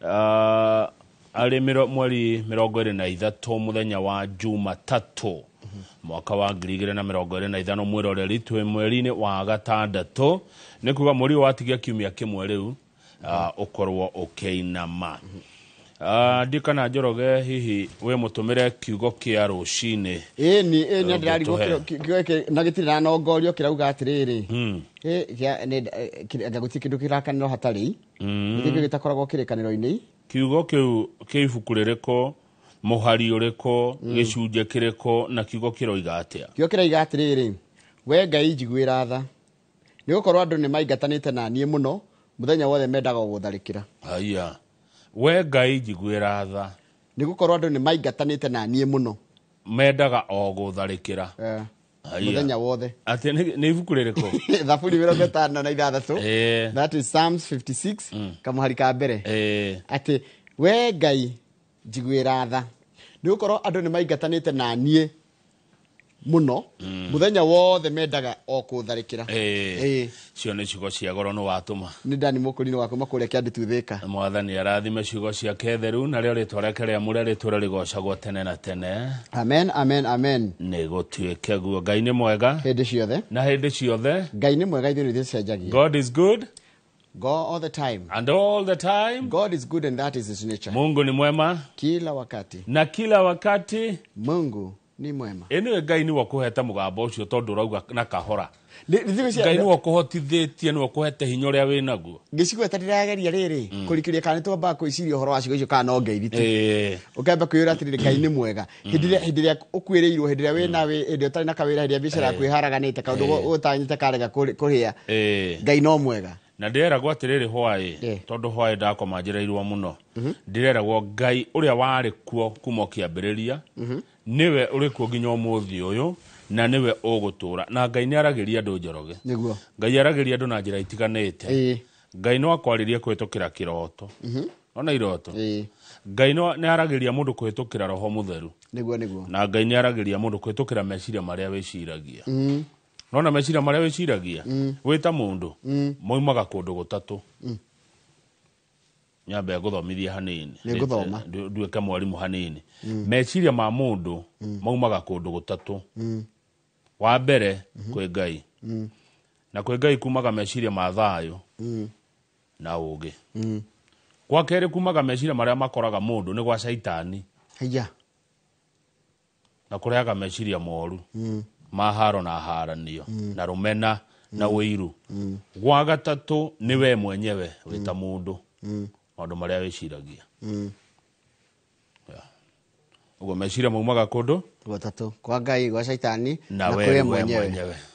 Arĩ mweri 23 mũthenya wa Jumatatũ mwaka wa 2025, mwĩroreri, twĩ mweri-inĩ wa gatandatũ, nĩ kuga mweri ũyũ watigia kiumia kĩmwe rĩu ũkorwo ũkĩinama. Ndikana Njoroge, hihi wĩ mũtũmĩre kiugo kĩa rũcinĩ? Ĩni, ĩni, ndĩrarigwo. Ũngĩtũhe. Kiugo gĩkĩ na gĩtirĩ na nongorio, kĩrauga atĩrĩrĩ, anga gũtirĩ kĩndũ kĩrakanĩro hatarĩ, gũtirĩ kĩndũ gĩtakoragwo kĩrĩkanĩro-inĩ. Kiugo kĩu kĩ ibuku rĩrĩkũ, mũhari ũrĩkũ, gĩcunjĩ kĩrĩkũ, na kiugo kĩroiga atĩa? Kiugo kĩroiga atĩrĩrĩ, "We Ngai, njiguĩra tha, nĩ gũkorwo andũ nĩ maingatanĩte na niĩ mũno, mũthenya wothe mendaga gũtharĩkĩra." Haya, "We Ngai, njiguĩra tha." Nĩ gũkorwo andũ nĩ maingatanĩte na niĩ mũno. Mendaga o gũtharĩkĩra. Haya. Mũthenya wothe. Atĩ nĩ ibuku rĩrĩkũ? Thaburi 56. That is Psalms 56, kamũhari ka mbere. Atĩ, "We Ngai, njiguĩra tha, nĩ gũkorwo andũ nĩ maingatanĩte na niĩ mũno, mũthenya wothe mendaga o kũtharĩkĩra." Cio nĩ ciugo cia goro nĩ watũma. Nĩ Dani Mũkũrinĩ wa kuma kũrĩa Kĩandĩ Thika. Mwathani arathime ciugo ciake theru, narĩo rĩtwa rĩake rĩamũre rĩtũre rĩgocagwo tene na tene. Amen, amen, amen. Nĩ gũtuĩke guo. Ngai nĩ mwega. Hĩndĩ ciothe. Na hĩndĩ ciothe. Ngai nĩ mwega, ithuĩ nĩ tũcenjagia. God is good. Go all the time. And all the time. God is good and that is his nature. Mungu ni mwema. Kila wakati. Na kila wakati. Mungu ni mwema. Ĩnĩwe Ngai nĩwe ũkũhete mũgambo ũcio, tondũ ũrauga na kahora. Nĩ- Ngai nĩwe ũkũhotithĩtie, nĩwe ũkũhete hinya ũrĩa wĩ naguo. Ngĩcigweta ndĩrageria rĩrĩ kũrikĩria kana nĩ twambaga kwĩciria ũhoro wa ciugo icio kana no ngeithi tu. Ũkamba kwĩyũra atĩrĩrĩ, Ngai nĩ mwega hĩndĩ ĩrĩa ũkuĩrĩirwo, hĩndĩ ĩrĩa wĩna hĩndĩ ĩrĩa ũtarĩ na kawĩra, hĩndĩ ĩrĩa biacara yaku ĩharaganĩte, kaũndũ ũtanyĩte karega kũrĩa. Ngai no mwega. Na ndĩreragwo atĩrĩrĩ, hwaĩ, tondũ hwaĩ ndakoma njĩrĩirwo mũno, ndĩreragwo Ngai ũrĩa warĩ kuo kuma o kĩambĩrĩria nĩwe ũrĩ kuo nginya ũmũthĩ ũyũ, na nĩwe ũgũtũra. Na Ngai nĩ aragĩria andũ, Njoroge. Ngai aragĩria andũ na njĩra itiganĩte. Ngai no akwarĩrie kũhĩtũkĩra kĩroto, ona iroto. Ngai no nĩ aragĩria mũndũ kũhĩtũkĩra Roho Mũtheru. Nĩguo, nĩguo. Na Ngai nĩ aragĩria mũndũ kũhĩtũkĩra meciria marĩa wĩciragia. Nona meciria marĩa wĩciragia wĩ ta mũndũ maumaga kũndũ gũtatũ. Nyambe ngũthomithie hanini. Nĩ ngũthoma. Nduĩke mwarimũ hanini. Meciria ma mũndũ maumaga kũndũ gũtatũ. Wa mbere, kwĩ Ngai, na kwĩ Ngai kumaga meciria ma thayũ na ũgĩ. Gwa kerĩ, kumaga meciria marĩa makoraga mũndũ nĩ gwa Caitani. Haya. Na kũrehaga meciria moru ma haro na haranio na rũmena na ũiru. Gwa gatatũ, nĩ we mwenyewe wĩ ta mũndũ, maũndũ marĩa wĩciragia. Yeah. Ũguo meciria maumaga kũndũ gwatatũ, kwa Ngai, gwa Caitani, na na we kwĩ we mwenyewe.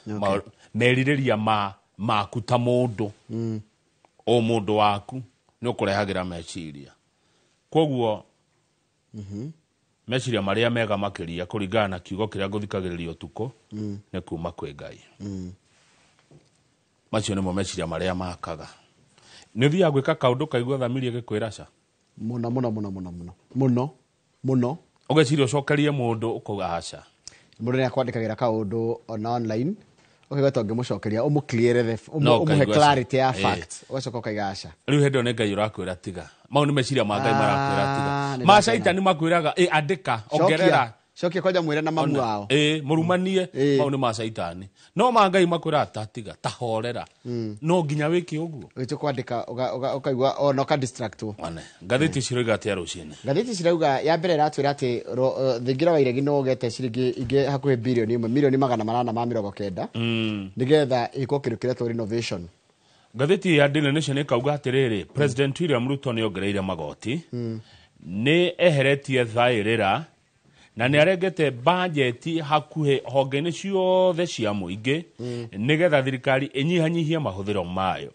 Mwenyewe. Merirĩria ma maku ta mũndũ, o mũndũ waku nĩ ũkũrehagĩra meciria. Koguo meciria marĩa mega makĩria, kũringana na kiugo kĩrĩa ngũthikagĩrĩria ũtukũ, nĩ kuma kwĩ Ngai. Macio nĩmo meciria marĩa makaga. Nĩ ũthiaga gwĩka kaũndũ kaigua thamiri ĩgĩkwĩra ca. Mũno mũno mũno mũno mũno mũno mũno. Ũgeciria ũcokerie mũndũ, ũkauga aca. Mũndũ nĩ akwandĩkagĩra kaũndũ ona online, ũkaigua ta ũngĩmũcokeria ũmũ clear the No, ũmũhe ũkaigua aca. clarity ya facts, ũgacoka ũkaiga aca. Rĩu hĩndĩ ĩyo nĩ Ngai ũrakwĩra tiga. Mau nĩ meciria ma Ngai marakwĩra tiga. Nĩ Ma ndakena. Caitani makwĩraga ĩ andĩka, ongerera. Cokia kwanja, mwĩre na mamu wao. Ĩ mũrumanie. Mau nĩ ma Caitani, no ma Ngai makwĩraga ta tiga, ta horera, no nginya wĩke ũguo. Ũgĩtua kwandĩka ũkaigua ona ũkadistractwo. One ngathĩti ciroiga atĩa rũcinĩ? Ngathĩti cirauga, ya mbere ĩratwĩra atĩ thingira wa iregi no ũgete ciringi ingĩ hakuhĩ 1 bilioni 890 milioni, nĩgetha ĩkwo kĩndũ kĩretwo renovation. Ngathĩti ya Daily Nation ĩkauga atĩrĩrĩ, President William Ruto nĩ ongereire magoti, nĩ eheretie thaĩrĩra, na nĩ arengete bajeti hakuhĩ honge-inĩ ciothe cia mũingĩ, nĩgetha thirikari ĩnyihanyihie mahũthĩro mayo.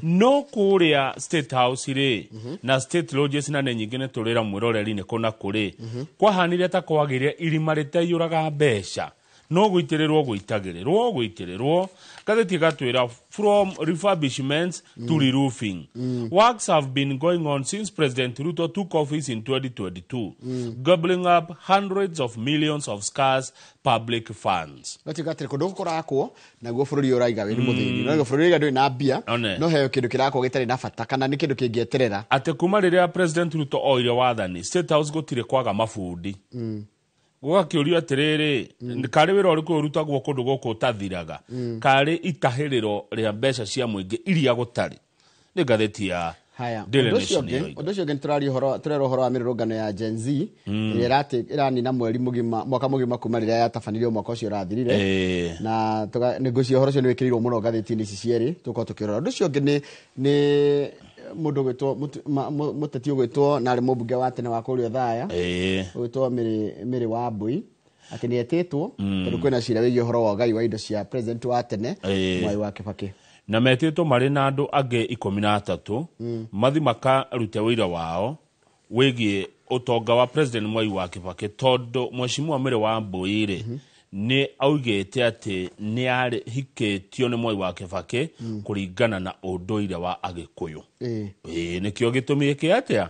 No kũrĩa State House rĩ, na State Lodges, na nĩ nyingĩ nĩ tũrĩra mwĩroreri nĩ kũna kũrĩ kwahanire ta kwagĩire irima rĩtaiyũraga mbeca. No gũitĩrĩrwo gũitagĩrĩrwo gũitĩrĩrwo. Ngathĩti ĩgatwĩra from refurbishments to re-roofing. Works have been going on since President Ruto took office in 2022, gobbling up hundreds of millions of scarce public funds. Gatiga atĩrĩ kũndũ gũkũ kũrakwo naguo bũrũri ũraiga wĩ mũthĩni, no bũrũri ũraiga ndũrĩ na mbia, no heo kĩndũ kĩrakwo gĩtarĩ na bata kana nĩ kĩndũ kĩngĩeterera. Atĩ kuma rĩrĩa President Ruto oire wathani, State House gũtirĩ kwaga mabundi. Gũgakĩũrio atĩrĩrĩ, karĩ wĩra ũrĩkũ ũrutagwo kũndũ gũkũ ũtathiraga, karĩ itahĩrĩro rĩa mbeca cia mũingĩ iria gũtarĩ. Nĩ ngathĩti ya Daily Nation. Ũndũ ũcio ũngĩ tũrera ũhoro wa mĩrũrũngano ya Gen Z ĩrĩa ĩranina mweri mũgima, mwaka mũgima kuma rĩrĩa yatabanirio mwaka ũcio ũrathirire, na nĩ ngwĩciria ũhoro ũcio nĩ wĩkĩrĩirwo mũno ngathĩti-inĩ ici cierĩ tũkorwo tũkĩrora. Ũndũ ũcio ũngĩ nĩ mũndũ ũgwĩtwo mũteti ũgwĩtwo na arĩ mũmbunge wa tene wa kũrĩa Othaya ũgwĩtwo Mary Wambui atĩ nĩ etĩtwo tondũ kwĩna cira wĩgiĩ ũhoro wa ũgai wa indo cia president wa tene Mwai wa Kibaki, na metĩtwo marĩ na andũ angĩ 13 mathi makarute wĩira wao wĩgiĩ ũtonga wa President Mwai wa Kibaki, tondũ Mheshimiwa Mary Wambui rĩ nĩ augĩte atĩ nĩ arĩhikĩtio nĩ Mwai wa Kibaki kũringana na ũndũire wa Agĩkũyũ. Nĩkĩo gĩtũmi gĩkĩ atĩa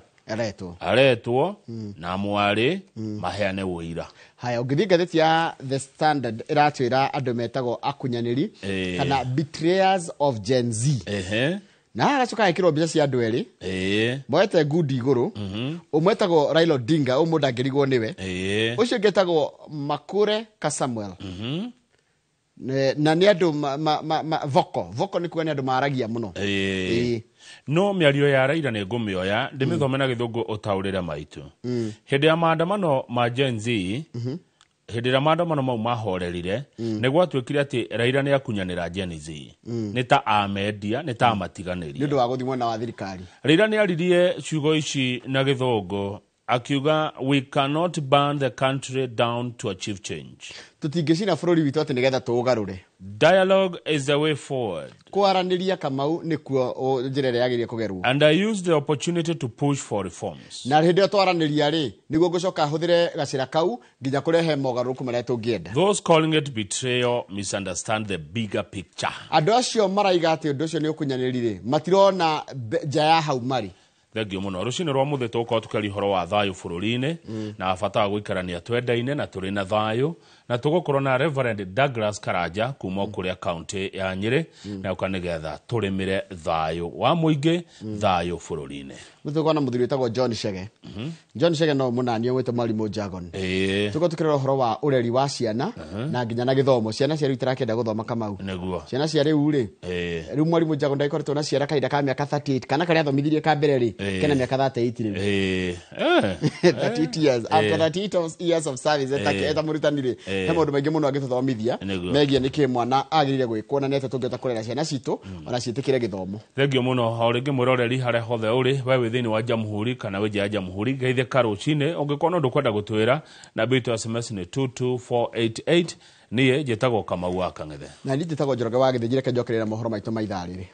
aretwo na mwarĩ maheane ũira. Haya, ũngĩthiĩ ngathĩti ya The Standard ĩratwĩra andũ metagwo akunyanĩri kana betrayers of Gen Z. Na hagacoka gekĩrwo mbica cia andũ erĩ moete ngundi igũrũ, ũmwe etagwo Raila Odinga, ũmwe ndangĩrigwo nĩwe, ũcio ũngĩ etagwo Makure Kasamuel. Na nĩ andũ voko nĩ kuga nĩ andũ maragia mũno. No mĩario ya Raila nĩ ngũmĩoya ndĩmĩthome na gĩthũngũ ũtaũrĩre maitũ. Hĩndĩ ya maandamano ma Gen Z, hĩndĩ ĩrĩa maandamano mau mahorerire, nĩ gwatuĩkire atĩ Raila nĩ akunyanĩra Gen Z, nĩ ta amendia, nĩ ta amatiganĩria nĩ ũndũ wa gũthiĩ mwena wa thirikari. Raila nĩ aririe ciugo ici na gĩthũngũ akiuga, we cannot burn the country down to achieve change. Tũtingĩcina bũrũri witũ atĩ nĩgetha tũũgarũre. Dialogue is the way forward. Kwaranĩria Kamau nĩkuo njĩra ĩrĩa yagĩrĩire kũgerwo. And I used the opportunity to push for reforms. Na hĩndĩ ĩyo twaranĩria rĩ, nĩguo ngũcoka hũthĩre gacĩra kau nginya kũrehe mogarũrũku marĩa tũngĩenda. Those calling it betrayal misunderstand the bigger picture. Andũ acio maraiga atĩ ũndũ ũcio nĩ ũkunyanĩri rĩ, matirona nja ya hau marĩ. Thengio mũno. Rũcinĩ rwa mũthĩ tũgũkorwo tũkĩaria ũhoro wa thayũ bũrũri-inĩ na bata wa gũikarania twendaine na tũrĩ na thayũ, na tũgũkorwo na Reverend Douglas Karanja kuma kũrĩa kaunti ya Nyĩrĩ, na ũka nĩgetha tũrĩmĩre thayũ wa mũingĩ, thayũ bũrũri-inĩ. Tũgũkorwo na mũthuri wĩtagwo John Chege. John Chege no mũnani wĩtwo Mwarimũ Jargon. Tũgũkorwo tũkĩrora ũhoro wa ũreri wa ciana na nginya na gĩthomo. Ciana cia rĩu itarakĩenda gũthoma Kamau. Nĩguo. Ciana cia rĩu rĩ, rĩu Mwarimũ Jargon ndagĩkoretwo na ciana kahinda ka mĩaka 38 kana karĩa athomithirie ka mbere rĩ, kena mĩaka 38 rĩu. 38 years. After 38 years of service eta mũrutani rĩ, he maũndũ maingĩ mũno angĩtũthomithia megiĩ nĩkĩ mwana agĩrĩire gwĩkwo na nĩ atĩa tũngĩhota kũrera ciana citũ ona ciĩtĩkĩre gĩthomo. Thengio mũno o rĩngĩ mwĩroreri harĩa hothe ũrĩ, we wĩ thĩinĩ wa Jamhuri kana wĩ nja ya Jamhuri, geithĩka rũcinĩ. Ũngĩkorwo na ũndũ ũkwenda gũtwĩra, namba itũ ya SMS nĩ 22488. Niĩ njĩtagwo Kamau wa Kang'ethe. Na niĩ njĩtagwo Njoroge wa Gĩthĩnji. Reke njokerere mohoro maitũ ma ithaa rĩrĩ.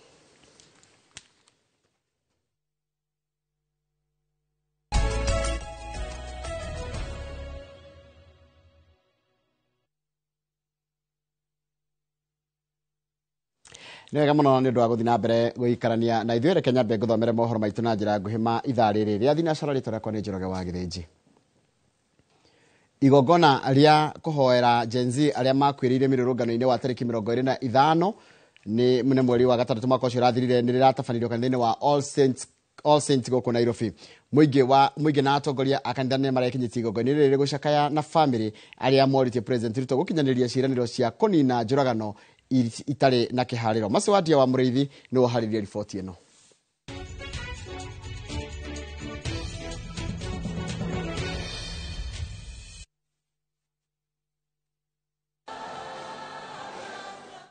Nĩ wega mũno nĩ ũndũ wa gũthiĩ na mbere gũikarania na ithuĩ. Reke nyambe ngũthomere mohoro maitũ na njĩra nguhĩ ma ithaa rĩrĩ rĩa thinacara. Rĩtwa rĩakwa nĩ Njoroge wa Gĩthĩnji. Igongona rĩa kũhoera Gen Z arĩa makuĩrĩire mĩrũrũngano-inĩ wa tarĩki 25 nĩ mweri wa gatandatũ mwaka ũcio ũrathirire nĩ rĩratabanĩrio kanitha-inĩ wa All Saints gũkũ Nairobi. Mũingĩ na atongoria a kanitha nĩ marekinyĩtie igongona rĩrĩ gũcakaya na bamĩrĩ arĩa morĩtie President Ruto gũkinyanĩria ciĩranĩro cia kũnina njũragano itarĩ na kĩharĩro. Maciwadia wa Mũrĩithi nĩ woharĩria riboti ĩno.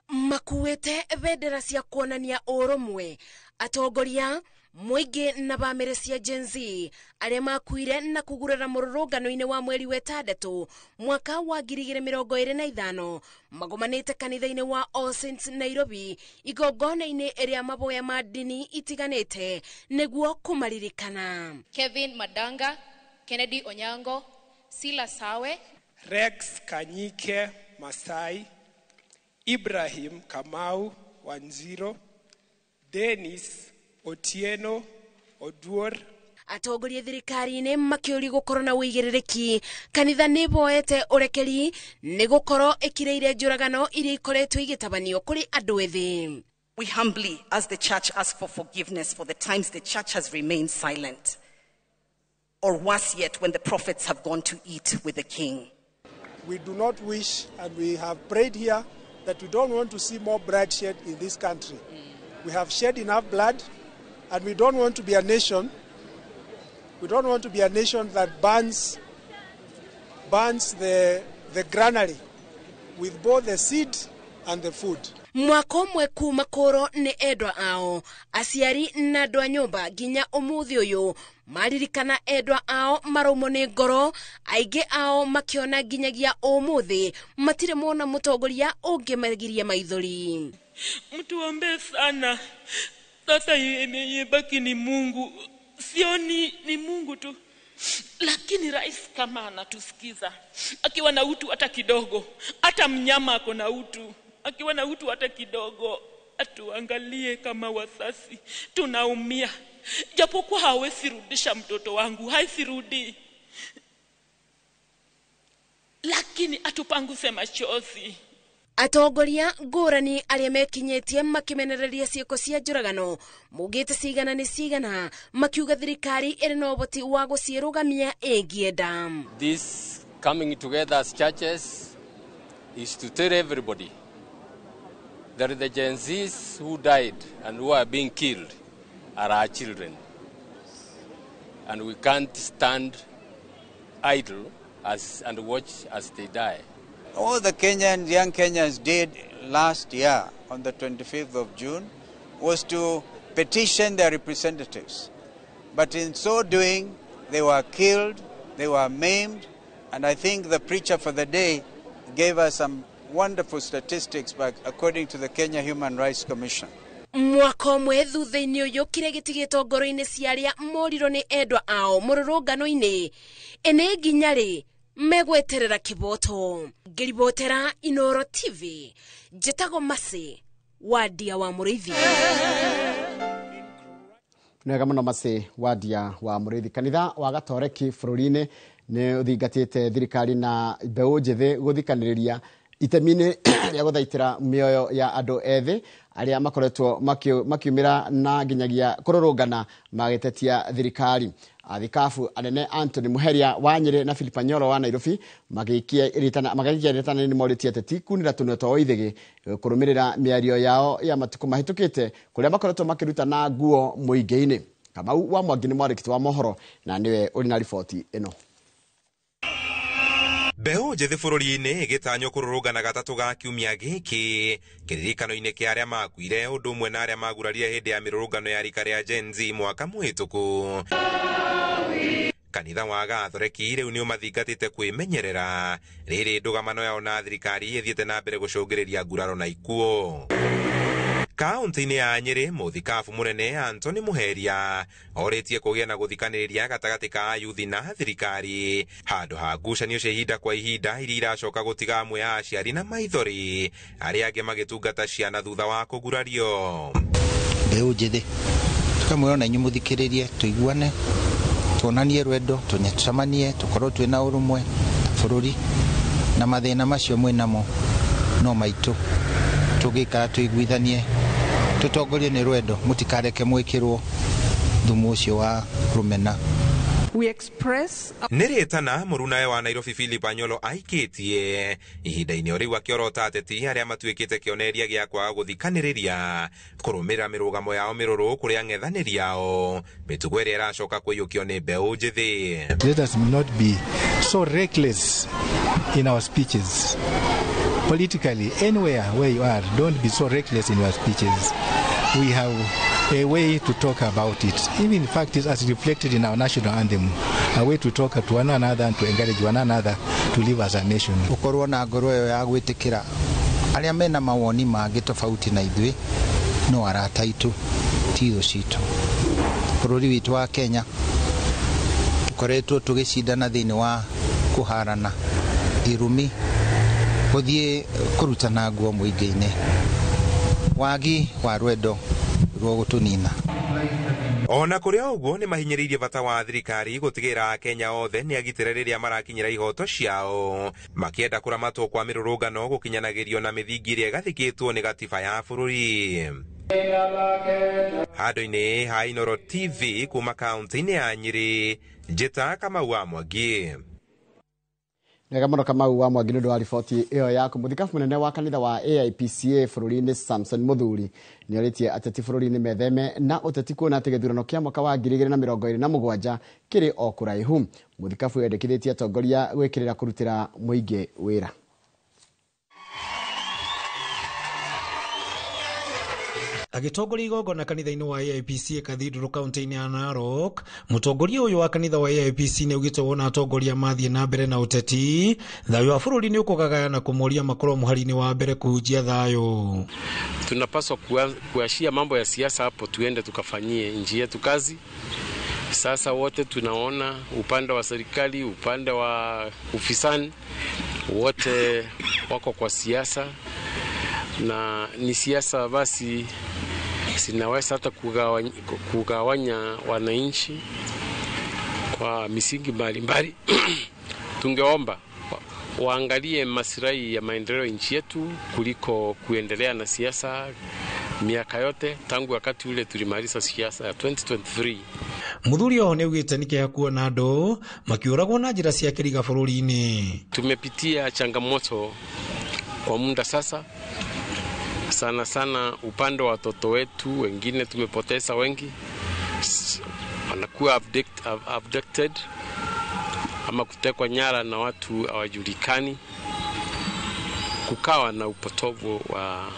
Makuĩte bendera cia kuonania ũrũmwe, atongoria mũingĩ na bamĩrĩ cia Gen Z arĩa makuire na kũgurara mũrũrũngano-inĩ wa mweri wa ĩtandatũ mwaka wa 2025 magomanĩte kanitha-inĩ wa All Saints Nairobi igongona-inĩ rĩa maboya ma ndini itiganĩte nĩguo kũmaririkana. Kevin Madanga, Kennedy Onyango, Sila Sawe, Rex Kanyike Masai, Ibrahim Kamau Wanjiro, Dennis Otieno Oduor. Atongoria thirikari-inĩ makĩũrio gũkorwo na ũigĩrĩrĩki kanitha nĩ boete ũrekeri nĩ gũkorwo ĩkirĩire njũragano iria ikoretwo igĩtabanio kũrĩ andũ ethĩ. We humbly, as the church, ask for forgiveness for the times the church has remained silent, or worse yet, when the prophets have gone to eat with the king. We do not wish, and we have prayed here, that we don't want to see more bloodshed in this country. We have shed enough blood, and we don't want to be a nation. We don't want to be a nation that burns the granary with both the seed and the food. Mwaka ũmwe kuma kũrwo nĩ endwa ao aciari na andũ a nyũmba nginya ũmũthĩ ũyũ maririkana endwa ao maraumwo nĩ ngoro aingĩ ao makĩona nginyagia ũmũthĩ matirĩ mona mũtongoria ũngĩmagiria maithori. Mtuombe sana sasa, imebaki ni Mungu, sioni ni Mungu tu, lakini rais kama anatusikiza akiwa na utu hata kidogo, hata mnyama ako na utu, akiwa na utu hata kidogo atuangalie kama wasasi tunaumia, japokuwa hawezi rudisha mtoto wangu, haisirudi, lakini atupanguse machozi. Atongoria ngũrani arĩa mekinyĩtie makĩmenereria ciĩko cia njũragano maugĩte cigana nĩ cigana makiuga thirikari ĩrĩ na ũhoti wa gũciĩrũgamia ĩngĩenda. This coming together as churches is to tell everybody that the Gen Zs who died and who are being killed are our children, and we can't stand idle and watch as they die. All the Kenyans, young Kenyans did last year on the 25th of June was to petition their representatives. But in so doing, they were killed, they were maimed, and I think the preacher for the day gave us some wonderful statistics back according to the Kenya Human Rights Commission. Mwaka ũmwe thutha-inĩ ũyũ kĩrĩa gĩtigĩtwo ngoro-inĩ cia arĩa morirwo nĩ endwa ao mũrũrũngano-inĩ ĩnĩ nginya rĩ megweterera kiboto. Ngĩribotera Inoro TV njĩtagwo Masi Wadia wa Mũrĩithi. Nĩ wega mũno Masi Wadia wa Mũrĩithi. Kanitha wa Gatoreki bũrũri-inĩ nĩ ũthingatĩte thirikari na mbeũ njĩthĩ gũthikanĩrĩria itemi-inĩ rĩa gũthaitĩra mĩoyo ya andũ ethĩ arĩa makoretwo makiumĩra na nginyagia kũrũrũngana magĩtetia thirikari. Athikabu anene Anthony Muheria wa Nyĩrĩ na Philip Anyolo wa Nairobi magĩikia rĩtana nĩ morĩtie ateti kunĩra tũnua twa ithĩgĩ kũrũmĩrĩra mĩario yao ya matukũ mahĩtũkĩte kũrĩa makoretwo makĩrutana nguo mũingĩ-inĩ. Kamau wa Mwangi nĩ mwandĩki wa mohoro na nĩwe ũrĩ na riboti ĩno. Mbeũ njĩthĩ bũrũri-inĩ ĩgĩtanywo kũrũrũngana gatatũ ga kiumia gĩkĩ kĩririkano-inĩ kĩa arĩa makuire ũndũ ũmwe na arĩa magurarire hĩndĩ ya mĩrũrũngano ya rika rĩa Gen Z mwaka mũhĩtũku. Kanitha wa Gathoreki rĩu nĩ ũmathingatĩte kwĩmenyerera rĩrĩ ndũgamano yao na thirikari ĩthiĩte na mbere gũcũngĩrĩria nguraro na ikuũ. Kaunti-inĩ ya Nyĩrĩ mũthikabu mũnene Anthony Muheria orĩtie kũgĩa na gũthikanĩrĩria gatagatĩ ka ayuthi na thirikari handũ ha ngucanio cia ihinda kwa ihinda iria iracoka gũtiga amwe a aciari na maithori arĩa angĩ magĩtungata ciana thutha wa kũgurario. Mbeũ njĩthĩ tũkamwĩra na inyuĩ mũthikĩrĩrie tũiguane tuonanie rwendo tũcemanie tũkorwo twĩna ũrũmwe bũrũri na mathĩna macio mwĩnamo no maitũ tũgĩikara tũiguithanie tũtongorie nĩ rwendo mũtikareke mwĩkĩrwo thumu ũcio wa rũmena. We express nĩ rĩtana mũrunawe wa Nairobi Philip Anyolo aikĩtie ihinda-inĩ o rĩu akĩorota ateti arĩa matuĩkĩte kĩonereria gĩa kwaga gũthikanĩrĩria kũrũmĩrĩra mĩrũgamo yao mĩrũrũ kũrĩ ang'ethanĩri ao mĩtugo ĩrĩa ĩracoka kũiyũkio nĩ mbeũ njĩthĩ. Let us not be so reckless in our speeches. Politically, anywhere where you are, don't be so reckless in your speeches. We have a way to talk about it. Even in fact, it's as reflected in our national anthem, a way to talk to one another and to encourage one another to live as a nation. Ukorwo na ngoro ĩyo ya gwĩtĩkĩra arĩa mena mawoni mangĩ tofauti na ithuĩ no arata aitũ ti thũ citũ. Bũrũri witũ wa Kenya tũkoretwo tũgĩcindana thĩinĩ wa kũharana Irumi, gũthiĩ kũrutana nguo mũingĩ-inĩ, wagi wa rwendo ruo gũtũnina. Ona kũrĩ o ũguo nĩ mahinyĩrĩirie bata wa thirikari gũtigĩrĩra Akenya othe nĩ agitĩre rĩrĩa marakinyĩra ihoto ciao, makĩenda kũramatwo kwa mĩrũrũngano gũkinyanagĩrio na mĩthingi ĩrĩa ĩgathĩkĩtwo nĩ gatiba ya bũrũri. Handũ-inĩ ha Inooro TV kuma kaunti-inĩ ya Nyĩrĩ, Njĩta Kamau wa Mwangi. Nega mũno Kamau wa Mwangi nĩ ũndũ wa riboti ĩyo yaku. Mũthikabu mũnene wa kanitha wa AIPCA bũrũri-inĩ Samson Mũthuri nĩ orĩtie ateti bũrũri-inĩ metheme na ũteti kuona atĩ gĩthurano kĩa mwaka wa 2027 kĩrĩ o kũraihu. Mũthikabu endekithĩtie atongoria gwĩkĩrĩra kũrutĩra mũingĩ wĩra. Agĩtongoria igongona kanitha-inĩ wa AIPC Cathedral kaunti-inĩ ya Narok, mũtongoria ũyũ wa kanitha wa AIPC nĩ augĩte wona atongoria mathiĩ na mbere na ũteti, thayũ wa bũrũri nĩ ũkũgagaya na kũmoria makorwo mũhari-inĩ wa mbere kũhunjia thayũ. Tunapaswa kuachia mambo ya siasa hapo, tuende tukafanyie nchi yetu kazi. Sasa wote tunaona upande wa serikali, upande wa ufisani, wote wako kwa siasa, na ni siasa basi sinaweza hata kugawanya wananchi kwa misingi mbalimbali. Tungeomba waangalie masilahi ya maendeleo nchi yetu kuliko kuendelea na siasa miaka yote tangu wakati ule tulimaliza siasa ya 2023. Muthuri oho nĩaugĩte nĩ kĩeha kuona andũ makĩũragwo na njĩra cia kĩriga bũrũri-inĩ. Tumepitia changamoto kwa muda sasa, sana sana upande wa watoto wetu, wengine tumepoteza wengi, wanakuwa abducted ama kutekwa nyara na watu hawajulikani. Kukawa na upotovu wa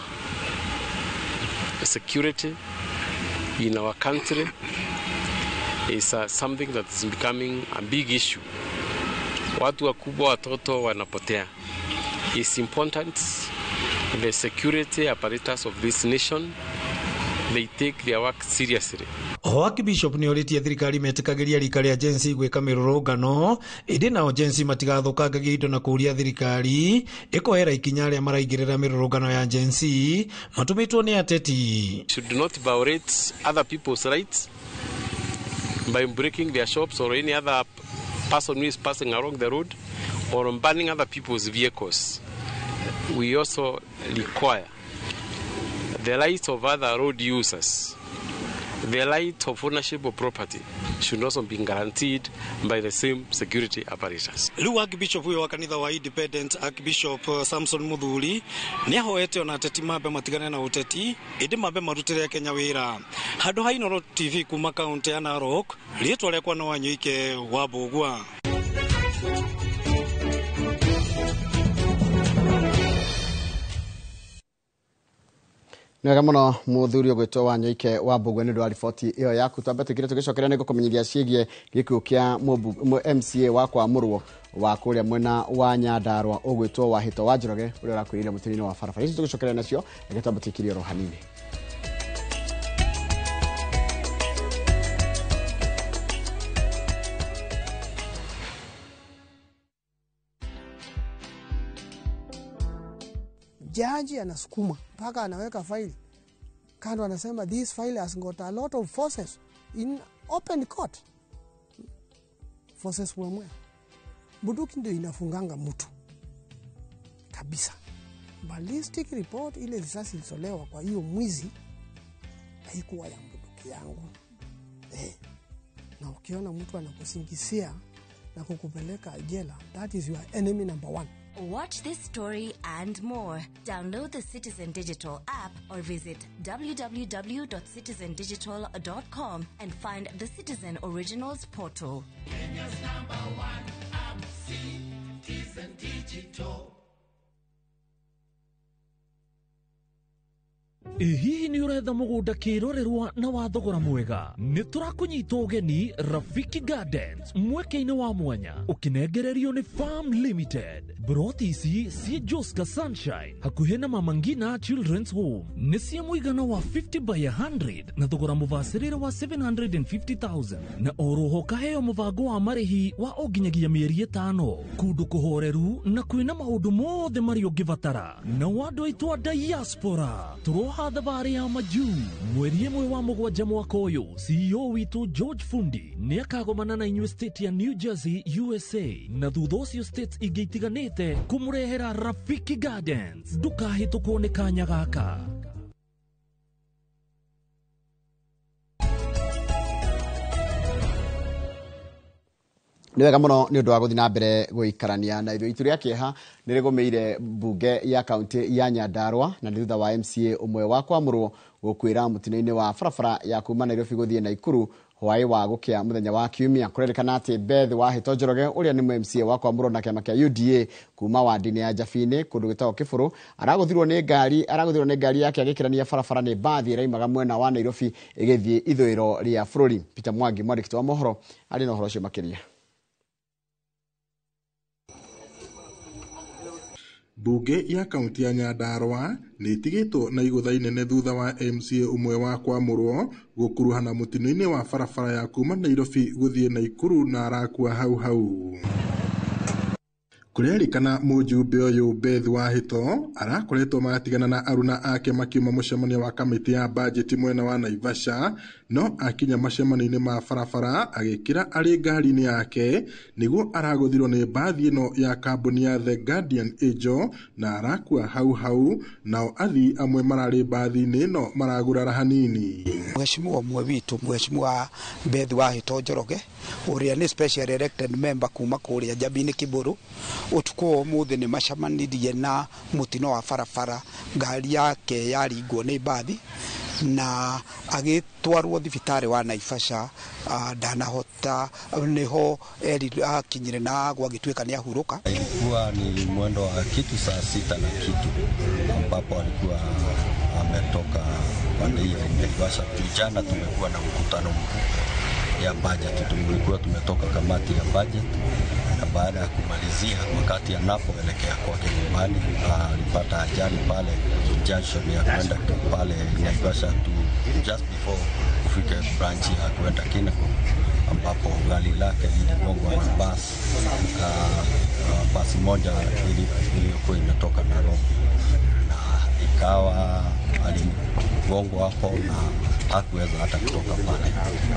security in our country is something that is becoming a big issue. Watu wakubwa, watoto wanapotea. It's important the security apparatus of this nation, they take their work seriously. Oho Archbishop nĩ orĩtie thirikari metĩkagĩria rika rĩa Gen Z gwĩka mĩrũrũngano, ĩndĩ nao Gen Z matigathũkangagie indo na kũũria thirikari ĩkoera ikinya arĩa maraingĩrĩra mĩrũrũngano ya Gen Z matũmĩtwo nĩ ateti. Should not violate other people's rights by breaking their shops or any other person who is passing along the road or burning other people's vehicles. We also require the rights of other road users, the right of ownership of property should also be guaranteed by the same security apparatus. Rĩu Archbishop ũyũ wa kanitha wa Independent Archbishop Samson Muthuri nĩahoete ona ateti mambe matigane na ũteti ĩndĩ mambe marutĩre Kenya wĩra. Handũ ha Inooro TV kuma kaunti ya Narok, rĩtwa rĩakwa no Wanyoike wa Mbũgua. Nĩwega mũno mũthuri ũgwĩtwo Wanyoike wa Mbũgua nĩ ũndũ wa riboti ĩyo yaku. Twambe tũkire tũgĩcokera nĩ ngũkũmenyithia ciĩgiĩ gĩkuũ kĩa MCA wa Kwamũrwo wa kũrĩa mwena wa Nyandarua ũgwĩtwo Wahĩto wa Njoroge ũrĩa ũrakuĩrĩire mũtino-inĩ wa barabara. Ici tũgĩcokera nacio, reke twambe tũikirie oro hanini. Jaji anasukuma mpaka anaweka faili kando, anasema this file has got a lot of forces in open court. Forces wemwe. Bunduki ndio inafunganga mtu kabisa. Ballistic report ile risasi ilitolewa kwa hiyo mwizi haikuwa ya bunduki yangu. Na ukiona mtu anakusingizia na kukupeleka jela, that is your enemy number one. Watch this story and more. Download the Citizen Digital app or visit www.citizendigital.com and find the Citizen Originals portal. Kenya's number one app, Citizen Digital. Ĩ hihi nĩ ũretha mũgũnda kĩrorerwa na wa thogora mwega? Nĩ tũrakũnyita ũgeni Rafiki Gardens mweke-inĩ wa mwanya ũkĩnengererio nĩ Farm Limited. Broti ici ciĩ Joska Sunshine hakuhĩ na Mama Ngina Children's Home nĩ cia mũigana wa 50 by 100 na thogora mũbacĩrĩre wa 750,000 na oroho kaheo mũbango wa marĩhi wa o nginyagia mĩeri 5 kũndũ kũhoreru na kwĩna maũndũ mothe marĩa ũngĩbatara. Na andũ aitũ a diaspora tũroha thabarĩ ya majuu mweri 1 wa 7 mwaka ũyũ. CEO witũ George Fundi nĩ akagomana na inyuĩ state ya New Jersey USA na thutha ũcio states ingĩ itiganĩte kũmũrehera Rafiki Gardens. Ndũkahĩtũkwo nĩ kanya gaka. Nĩ wega mũno nĩ ũndũ wa gũthiĩ na mbere gũikarania na ithuĩ. Itu rĩa kĩeha nĩ rĩgũmĩire mbunge ya kaunti ya Nyandarua na nĩ thutha wa MCA ũmwe wa kwamũrwo gũkuĩra mũtino-inĩ wa barabara ya kuma Nairobi gũthiĩ Naikuru hwaĩ wa gũkĩa mũthenya wa kiumia. Kũrerĩkana atĩ Beth Wahĩto Njoroge ũrĩa nĩ MCA wa kwamũrwo na kĩama kĩa UDA kuma wandi-inĩ ya Njabinĩ kũndũ gwĩtagwo Kĩbũrũ aragũthirwo nĩ ngari yake agĩkĩrania barabara nĩ mbathi ĩraimaga mwena wa Nairobi ĩgĩthiĩ ithũĩro rĩa bũrũri. Peter Mwangi mwandĩki wa mohoro arĩ na ũhoro ũcio makĩria. Mbunge ya kaunti ya Nyandarua nĩ ĩtigĩtwo na igũtha inene thutha wa MCA ũmwe wa kwamũrwo gũkuruhana mũtino-inĩ wa barabara ya kuma Nairobi gũthiĩ Naikuru na arakua hau hau. Kũrerĩkana mũjumbe ũyũ Beth Wahĩto arakoretwo magatigana na aruna ake makiuma mũcemanio wa kamĩtĩ ya bajeti mwena wa Naivasha, no akinya macemanio-inĩ ma barabara agĩkĩra arĩ ngari-inĩ yake nĩguo aragũthirwo nĩ mbathi ĩno ya kambuni ya The Guardian Angel na arakua hau hau. Nao athii amwe mararĩ mbathi-inĩ ĩno maragurara hanini. Mheshimiwa ũmwe witũ, Mheshimiwa Beth Wahĩto Njoroge ũrĩa nĩ special elected member kuma kũrĩa Njabinĩ Kĩbũrũ, ũtukũ wa ũmũthĩ nĩ macemanirie na mũtino wa barabara, ngari yake yaringwo nĩ mbathi na agĩtwarwo thibitarĩ wa Naivasha. Ndanahota nĩho akinyire na gwagĩtuĩka nĩ ahurũka. Ilikuwa ni mwendo wa kitu saa 6 na kitu ambapo alikuwa ametoka pande hiyo Naivasha. Jana tumekuwa na mkutano mkuu ya budget, tumekuwa tumetoka kamati ya budget na baada ya kumalizia, wakati anapoelekea kwake nyumbani alipata ajali pale junction ya kwenda pale Naivasha tu just before ufike branch ya kwenda Kinako, ambapo gari lake liligongwa na basi basi moja iliyokuwa imetoka Nairobi na ikawa aligongwa hapo na hakuweza hata kutoka pale.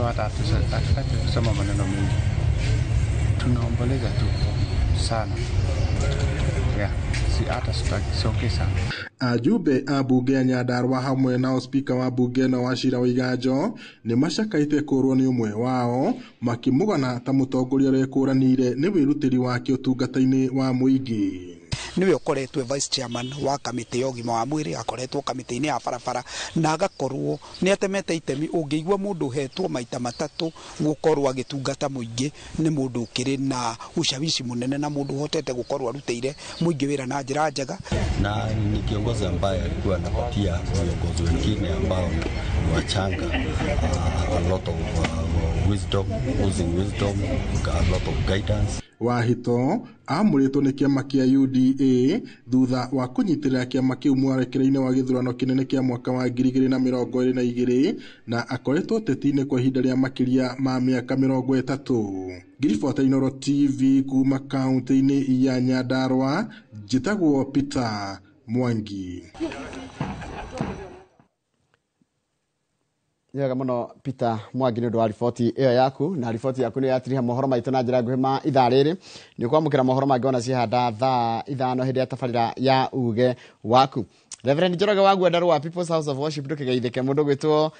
Hata hatutaki kusema maneno mengi, tunaomboleza tu sana. Hata siongei sana. Ajumbe a mbunge ya Nyandarua hamwe nao spika wa mbunge na Wachira Waiganjo nĩ macakaĩte kũrwo nĩ ũmwe wao makĩmũgana ta mũtongoria ũrĩa ekũranĩire nĩ wĩrutĩri wake ũtungata-inĩ wa mũingĩ. Niwe ũkoretwo vice chairman wa kamĩtĩ ya ũgima wa mwĩrĩ, akoretwo kamĩtĩ-inĩ ya barabara na agakorwo nĩ atemete itemi. Ũngĩigua mũndũ ũhetwo maita 3 gũkorwo agĩtungata mũingĩ nĩ mũndũ ũkĩrĩ na ushawishi mũnene na mũndũ ũhotete gũkorwo arutĩire mũingĩ wĩra na njĩra njega. Na ni kiongozi ambaye alikuwa anapatia viongozi wengine ambao ni wachanga a lot of wisdom, using wisdom, a lot of guidance. Wahĩto amũrĩtwo nĩ kĩama kĩa UDA thutha wa kũnyitĩrĩra kĩama kĩu mwerekera-inĩ wa gĩthurano kĩnene kĩa mwaka wa 2022 na akoretwo ũteti-inĩ kwa ihinda rĩa makĩria ma mĩaka 30. Ngiribota Inooro TV kuma kaunti-inĩ ya Nyandarua, njĩtagwo Peter Mwangi. Nĩ wega mũno Peter Mwangi nĩ ũndũ wa riboti ĩyo yaku, na riboti yaku nĩ yatiriha mohoro maitũ na njĩra nguhĩ ma ithaa rĩrĩ. Nĩ ũkwamũkĩra mohoro mangĩ ona ciahanda thaa 5 hĩndĩ ya tabarĩra ya uge waku. Reverend Njoroge wa Gwendarua People's House of Worship ndũkĩgeithĩke mũndũ gwĩtwo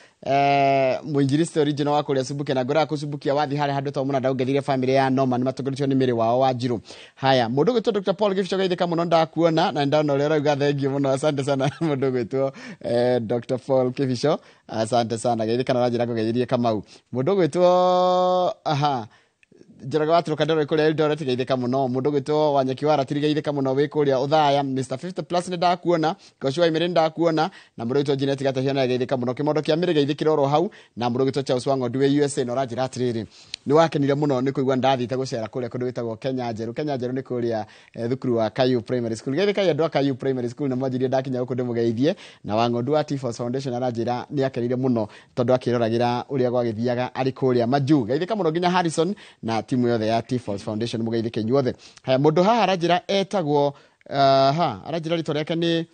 mũinjilisti original wa kũrĩa Subukia na ngoro kũcubukia wathi harĩa handũ ta mũnanda ũngethire family ya Norman matongoretio nĩ mĩrĩ wao wa Njirũ. Haya, mũndũ gwĩtwo Dr. Paul Gibicho geithĩka mũno ndakuona na ndona ũrĩa ũrauga thengiũ mũno, asante sana mũndũ gwĩtwo Dr. Paul Kibicho, asante sana geithĩka na njĩra ngũgeithirie Kamau. Mũndũ gwĩtwo aha Njoroge wa Trocadero kũrĩa Eldoret, geithĩka mũno. Mũndũ gwĩtwo Wanyeki wa Ratiri, geithĩka mũno wĩ kũrĩa Ũthaya. Mr 50 plus nĩ ndakuona, Goci wa Imĩrĩ nĩ ndakuona, na mũndũ gwĩtwo Janet Gatehia naye geithĩka mũno. Kĩmondo kĩa Mĩrĩ geithĩkĩra oro hau, na mũndũ gwĩtwo Charles wa Ng'ondu wĩ USA, na ũranjĩra atĩrĩrĩ, nĩ wakenire mũno nĩ kũigua ndathiĩte gũcera kũrĩa kũndũ gwĩtagwo Kenya Njerũ. Kenya Njerũ nĩ kũrĩa thukuru wa Kayu Primary School. Geithĩkai andũ a Kayu Primary School, na mwanjĩrire ndakinya gũkũ ndĩmũgeithie. Na wa Ng'ondu wa T-Force Foundation aranjĩra nĩ akenire mũno tondũ akĩroragĩra ũrĩa gwagĩthiaga arĩ kũrĩa majuu. Geithĩka mũno nginya Harrison na timu yothe ya T-Force Foundation, mũgeithĩke inyuothe. Haya, mũndũ haha aranjĩra etagwo aranjĩra rĩtwa rĩake nĩ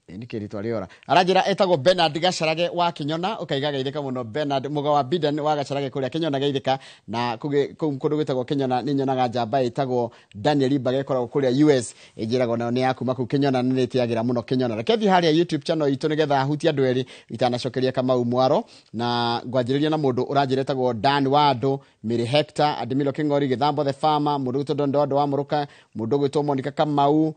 nĩkĩ rĩtwa rĩora, aranjĩra etagwo Bernard Gacarage wa Kĩnyona. Ũkaiga geithĩka mũno Bernard mũga wa Biden wa Gacarage kũrĩa Kĩnyona, geithĩka. Na kũu kũndũ gwĩtagwo Kĩnyona nĩ nyonaga njamba ĩtagwo Daniel Imbage ĩkoragwo kũrĩa US, ĩnjĩragwo nayo nĩ ya kuma kũu Kĩnyona, na nĩ ĩtĩagĩra mũno Kĩnyona. Reke thiĩ harĩa YouTube channel itũ nĩgetha hutie andũ erĩ itanacokeria Kamau Mwaro, na ngwanjĩrĩria na mũndũ ũranjĩra etagwo Dan Wandũ, Mary Hector, Adimilo Kĩng'ori, Gĩthambo the Farmer, mũndũ gwĩtwo Don Dondo wa Mũrũka, mũndũ gwĩtwo Monica Kamau,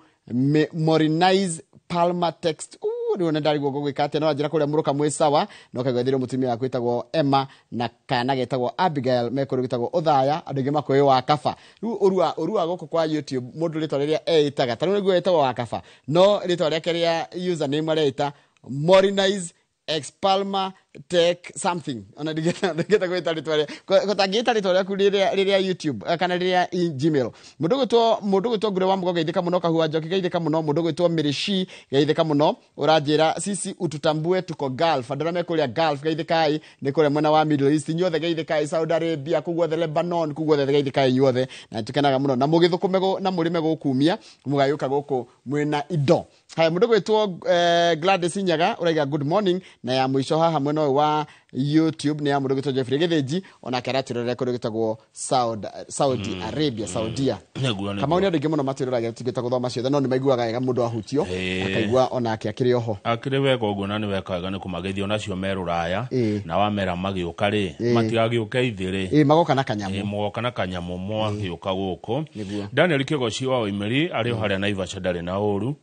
Morinize Palma Text. Rĩu nĩ ndarigwo ngũgwĩka atĩa, no anjĩra kũrĩa mũrũka mwĩ sawa, no kaigwethirio mũtumia waku wĩtagwo Emma na kana getagwo Abigail me kũndũ gwĩtagwo Ũthaya, andũ aingĩ makwĩĩ wa Kaba. Rĩu ũru wa gũkũ kwa YouTube, mũndũ rĩtwa rĩrĩa eĩtaga ta rĩu nĩguo etagwo wa Kaba, no rĩtwa rĩake rĩa username areĩta Morinize Ex Palma Tech something, ona ndingĩta gwĩta rĩtwa rĩa gũtangĩta rĩtwa rĩaku rĩrĩa YouTube kana rĩrĩa Gmail. Mũndũ gwĩtwo Ngure wa Mũgo, geithĩka mũno. Kahua Njoki, geithĩka mũno. Mũndũ gwĩtwo Mirishi, geithĩka mũno. Ũranjĩra sisi ututambue tuko Gulf, andũ arĩa me kũrĩa Gulf geithĩkai, nĩ kũrĩa mwena wa Middle East inyuothe geithĩkai, Saudi Arabia kũu guothe, Lebanon kũu guothe geithĩkai inyuothe, na nĩtũkenaga mũno na mũgĩthũkũme na mũrĩme gũkumia mũgagĩũka gũkũ mwĩna indo. Haya, mũndũ gwĩtwo Gladys Nyaga ũraiga good morning, na ya mũico haha mwena ũyũ wa YouTube nĩ ya mũndũ gwĩtwo Jeffrey Gĩthĩnji, onake aratwĩrorera kũndũ gwĩtagwo Saudi Arabia, Saudia. Kamau nĩ andũ aingĩ mũno matwĩroragĩra, tũtingĩhota gũthoma ciothe, no nĩ maiguaga wega mũndũ ahutio akaigua onake akĩrĩ oho. Akĩrĩ wega ũguo, na nĩ weka wega nĩ kũmageithia onacio me rũraya, na wamera magĩũka rĩ, matigagĩũke ithĩ rĩ, magoka na kanyamũ, magoka na kanyamũ mwagĩũka gũkũ. Daniel Kĩgoci wa Oimĩri arĩ o harĩa Naivasha, ndarĩ na ũru.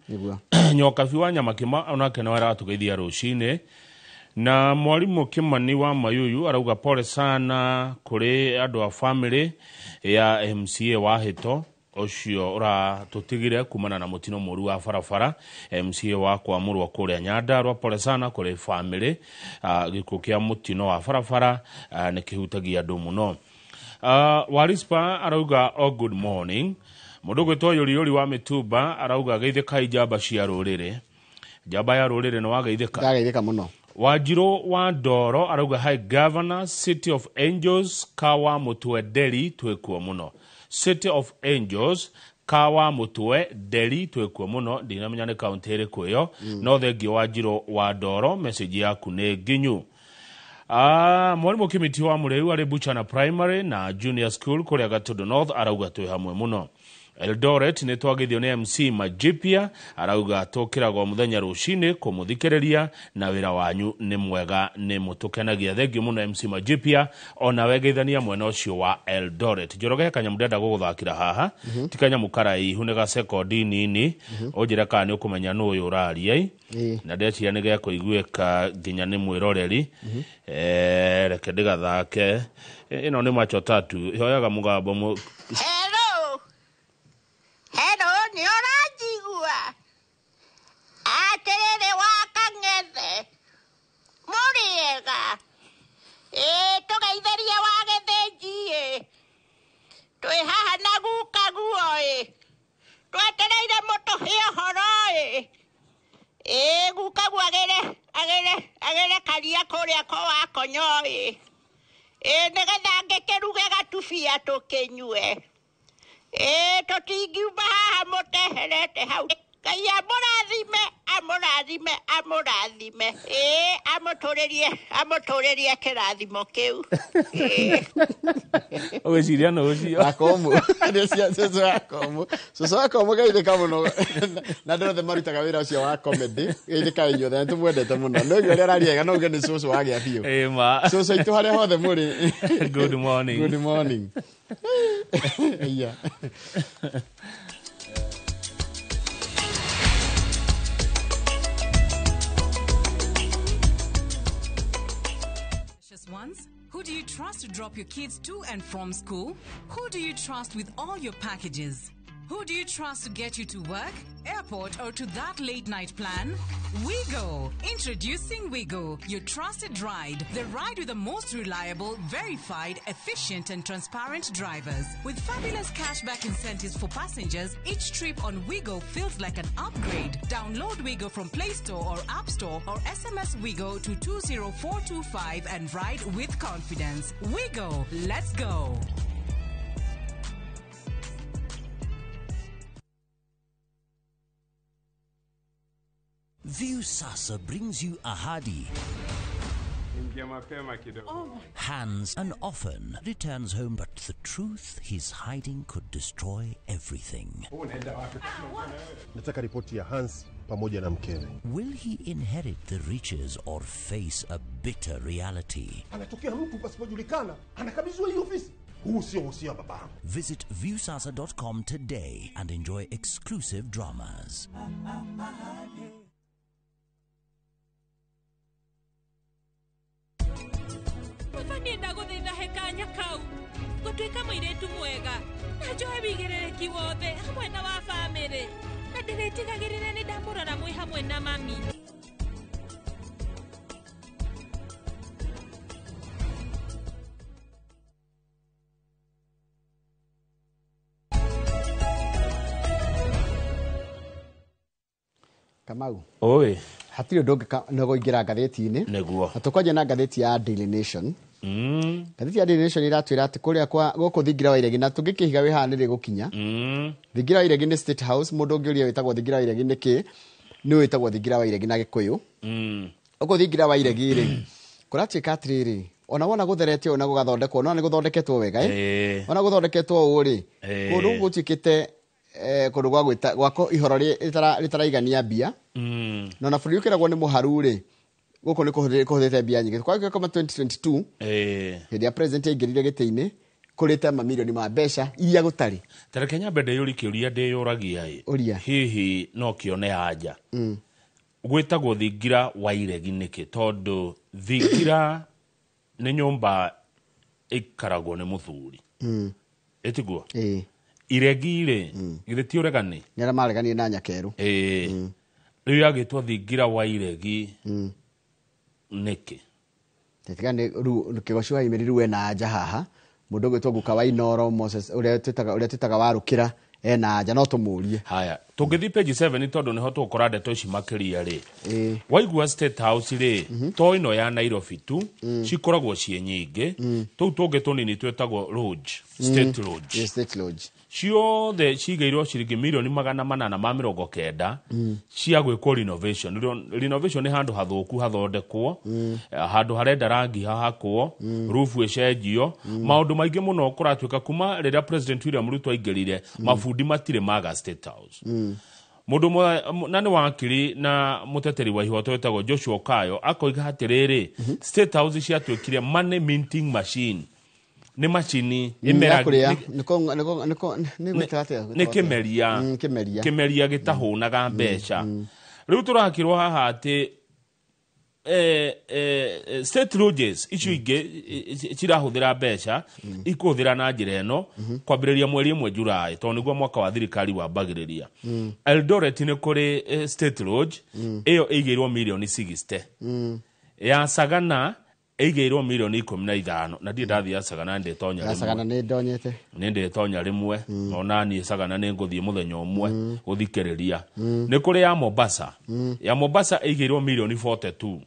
Nyokabi wa Nyamakĩma onake nĩwe aratũgeithia rũcinĩ. Na mwarimũ Kimani wa Mayuyu arauga pole sana kũrĩ andũ a family ya MCA wa Hĩto ũcio ũratũtigire kumana na mũtino mũru wa barabara. MCA wa kwamũrwo kũrĩa Nyandarua, pole sana kũrĩ family. Gĩkuũ kĩa mũtino wa barabara nĩ kĩhutagia andũ mũno. Warispa arauga oh good morning. Mũndũ gwĩtwo Yũriyũri wa Mĩtumba arauga geithĩkai njamba cia rũrĩrĩ. Njamba ya rũrĩrĩ nĩ wageithĩka? Ndageithĩka mũno. Wanjirũ wa Ndoro arauga hi governor, City of Angels Kawa Mutwe Deli twĩkuo mũno. City of Angels Kawa Mutwe Deli twĩkuo mũno, ndinamenya nĩ kaunti ĩrĩkũ ĩyo, no thengiũ Wanjirũ wa Ndoro, message yaku nĩ nginyu. Mwarimũ Kimiti wa Mũrĩu arĩ Buchana Primary na Junior School kũrĩa Gatundu North arauga twĩ hamwe mũno. Eldoret nĩ twagithio nĩ MC Majipia arauga tũkĩragwo mũthenya rũcinĩ kũmũthikĩrĩria na wĩra wanyu nĩ mwega, nĩ mũtũkenagia. Thengiũ mũno MC Majipia, ona wegeithania mwena ũcio wa Eldoret. Njoroge kanyamũ ndĩrenda gũgũthakĩra haha, ti kanyamũ karaihu, nĩ ga sekondi nini, ũnjĩre kana nĩ ũkũmenya nũ ũyũ ũraria, na ndeciria nĩ gekũiguĩka nginya nĩ mwĩroreri. Reke ndĩgathake. Ĩno nĩ macho tatu, ĩhoyaga mũgambo. Hello, nĩ ũranjigua? Atĩrĩrĩ wa Kang'ethe, mũrĩega? Ĩĩ, tũgeithĩrie wa Gĩthĩnji ĩ, twĩ haha na guka guo ĩ, twetereire mũtũhe ũhoro ĩ. Ĩĩ, guka guo agĩre karia kũrĩa kwa Wakonyo ĩ, ĩĩ, nĩgetha ngĩkĩruge gatubia tũkĩnyue. Ĩĩ, tũtingiuma haha mũteherete hau. Ngai amũrathime, amũrathime, amũrathime. Ĩĩ, amũtũrĩrie kĩrathimo kĩu. Ũgwĩciria nũ ũcio? Wakomu. Cũcũ Wakomu. Cũcũ Wakomu geithĩka mũno. Na andũ othe marutaga wĩra ũcio wa comedy, geithĩkai inyuothe, nĩ tũmwendete mũno. No ũrĩa ũraria wega, no uge nĩ cũcũ wagĩa biũ. Ĩĩ ma. Cũcũ aitũ harĩa hothe mũrĩ. Good morning. Good morning. Yeah. Ones Who do you trust to drop your kids to and from school? Who do you trust with all your packages? Who do you trust to get you to work, airport, or to that late night plan? WeGo! Introducing WeGo, your trusted ride. The ride with the most reliable, verified, efficient, and transparent drivers. With fabulous cashback incentives for passengers, each trip on WeGo feels like an upgrade. Download WeGo from Play Store or App Store or SMS WeGo to 20425 and ride with confidence. WeGo! Let's go! Viusasa brings you Ahadi. Hans and often returns home, but the truth he's hiding could destroy everything. Nataka ripoti ya Hans pamoja na mkewe. Will he inherit the riches or face a bitter reality? Anatokea mtu pasipojulikana, anakabidhiwa hii ofisi. Huu sio usia wa babangu. Visit viusasa.com today and enjoy exclusive dramas. Baba nĩ ndagũthaitha he kanya kau ngũtuĩka mũirĩtu mwega na njoe wĩigĩrĩrĩki wothe hamwe na wa bamĩrĩ na ndĩrĩtigagĩrĩra nĩ ndamũrora mwĩ hamwe na mami. Kamau. Oi. Hatirĩ ũndũ ũngĩ nĩ kũingĩra ngathĩti-inĩ. Nĩguo. Na tũkwanjia na ngathĩti ya Daily Nation. Ngathĩti ya Daily Nation ĩratwĩra atĩ kũrĩa kwa gũkũ Thingira wa Iregi na tũngĩkĩhiga wĩ haha nĩrĩ gũkinya. Thingira wa Iregi nĩ State House, mũndũ ũngĩũria wĩtagwo Thingira wa Iregi nĩkĩ, nĩ wĩtagwo Thingira wa Iregi na Gĩkũyũ. Gũkũ Thingira wa Iregi rĩ, kũratuĩka atĩrĩrĩ, ona wona gũtherete ũũ na gũgathondekwo, no nĩ gũthondeketwo wega ĩ. Ona gũthondeketwo ũũ rĩ, kũndũ gũtuĩkĩte kũndũ gwa gwĩta gwako ihoro rĩtaraigania mbia. Na ona bũrũri ũkĩragwo nĩ mũharu rĩ, gũkũ nĩ kũhũthĩte mbia nyingĩ. Kwa kama 2022 hĩndĩ ya president aingĩrire gĩtĩ-inĩ kũrĩte mamirioni ma mbeca iria gũtarĩ. Ta reke nyambe ndĩyũrie kĩũria ndĩyũragia ĩ. Hihi no kĩone anja. Gwĩtagwo Thingira wa Iregi nĩkĩ? Tondũ thingira nĩ nyũmba ĩikaragwo nĩ mũthuri. Ĩtiguo? Iregi rĩ, githĩ ti ũregani? Nĩ arĩa mareganire na Nyakerũ. Rĩu yagĩtwo Thingira wa Iregi nĩkĩ? Tiga nĩ rĩu Kĩgoci wa Imĩrĩ rĩu ena anja haha. Mũndũ ũgwĩtwo Guka wa Inoro Moses ũrĩa twĩtaga Warũkĩra ena anja, no tũmũrie. Haya, tũngĩthiĩ page 7 tondũ nĩho tũgũkora ndeto ici makĩria rĩ. Waigua State House rĩ, to ĩno ya Nairobi tu, cikoragwo ciĩ nyingĩ. Tũu tũngĩ tũnini twĩtagwo lodge, State Lodge. State Lodge. Ciothe cigĩirwo ciringi mirioni 890 cia gwĩkwo renovation. Renovation nĩ handũ hathũku hathondekwo, handũ harenda rangi hahakwo, roof ĩcenjio, maũndũ maingĩ mũno kũratuĩka kuma rĩrĩa President William Ruto aingĩrire, mabundi matirĩ maga State House. Mũndũ na nĩ wakiri na mũteteri wa ihoto wĩtagwo Joshua Okayo akoiga atĩrĩrĩ, State House ciatuĩkire money minting machine. Nĩ macini nĩ kĩmeria kĩmeria gĩtahũnaga mbeca. Rĩu tũrakĩrwo haha atĩ state lodges icio ingĩ cirahũthĩra mbeca ikũhũthĩra na njĩra ĩno kwambĩrĩria mweri 1 Julai tondũ nĩguo mwaka wa thirikari wambagĩrĩria. Eldoret nĩ kũrĩ state lodge ĩyo ĩigĩirwo mirioni 60. Ya Sagana ĩigĩirwo mirioni 15 na ndirĩ ndathiĩ ya Sagana ndĩtonya rĩmwe. Sagana nĩ ndonyete. Nĩ ndĩtonya rĩmwe ona niĩ Sagana nĩ ngũthiĩ mũthenya ũmwe gũthikĩrĩria. Nĩ kũrĩ ya Mombasa. Ya Mombasa ĩigĩirwo mirioni 42.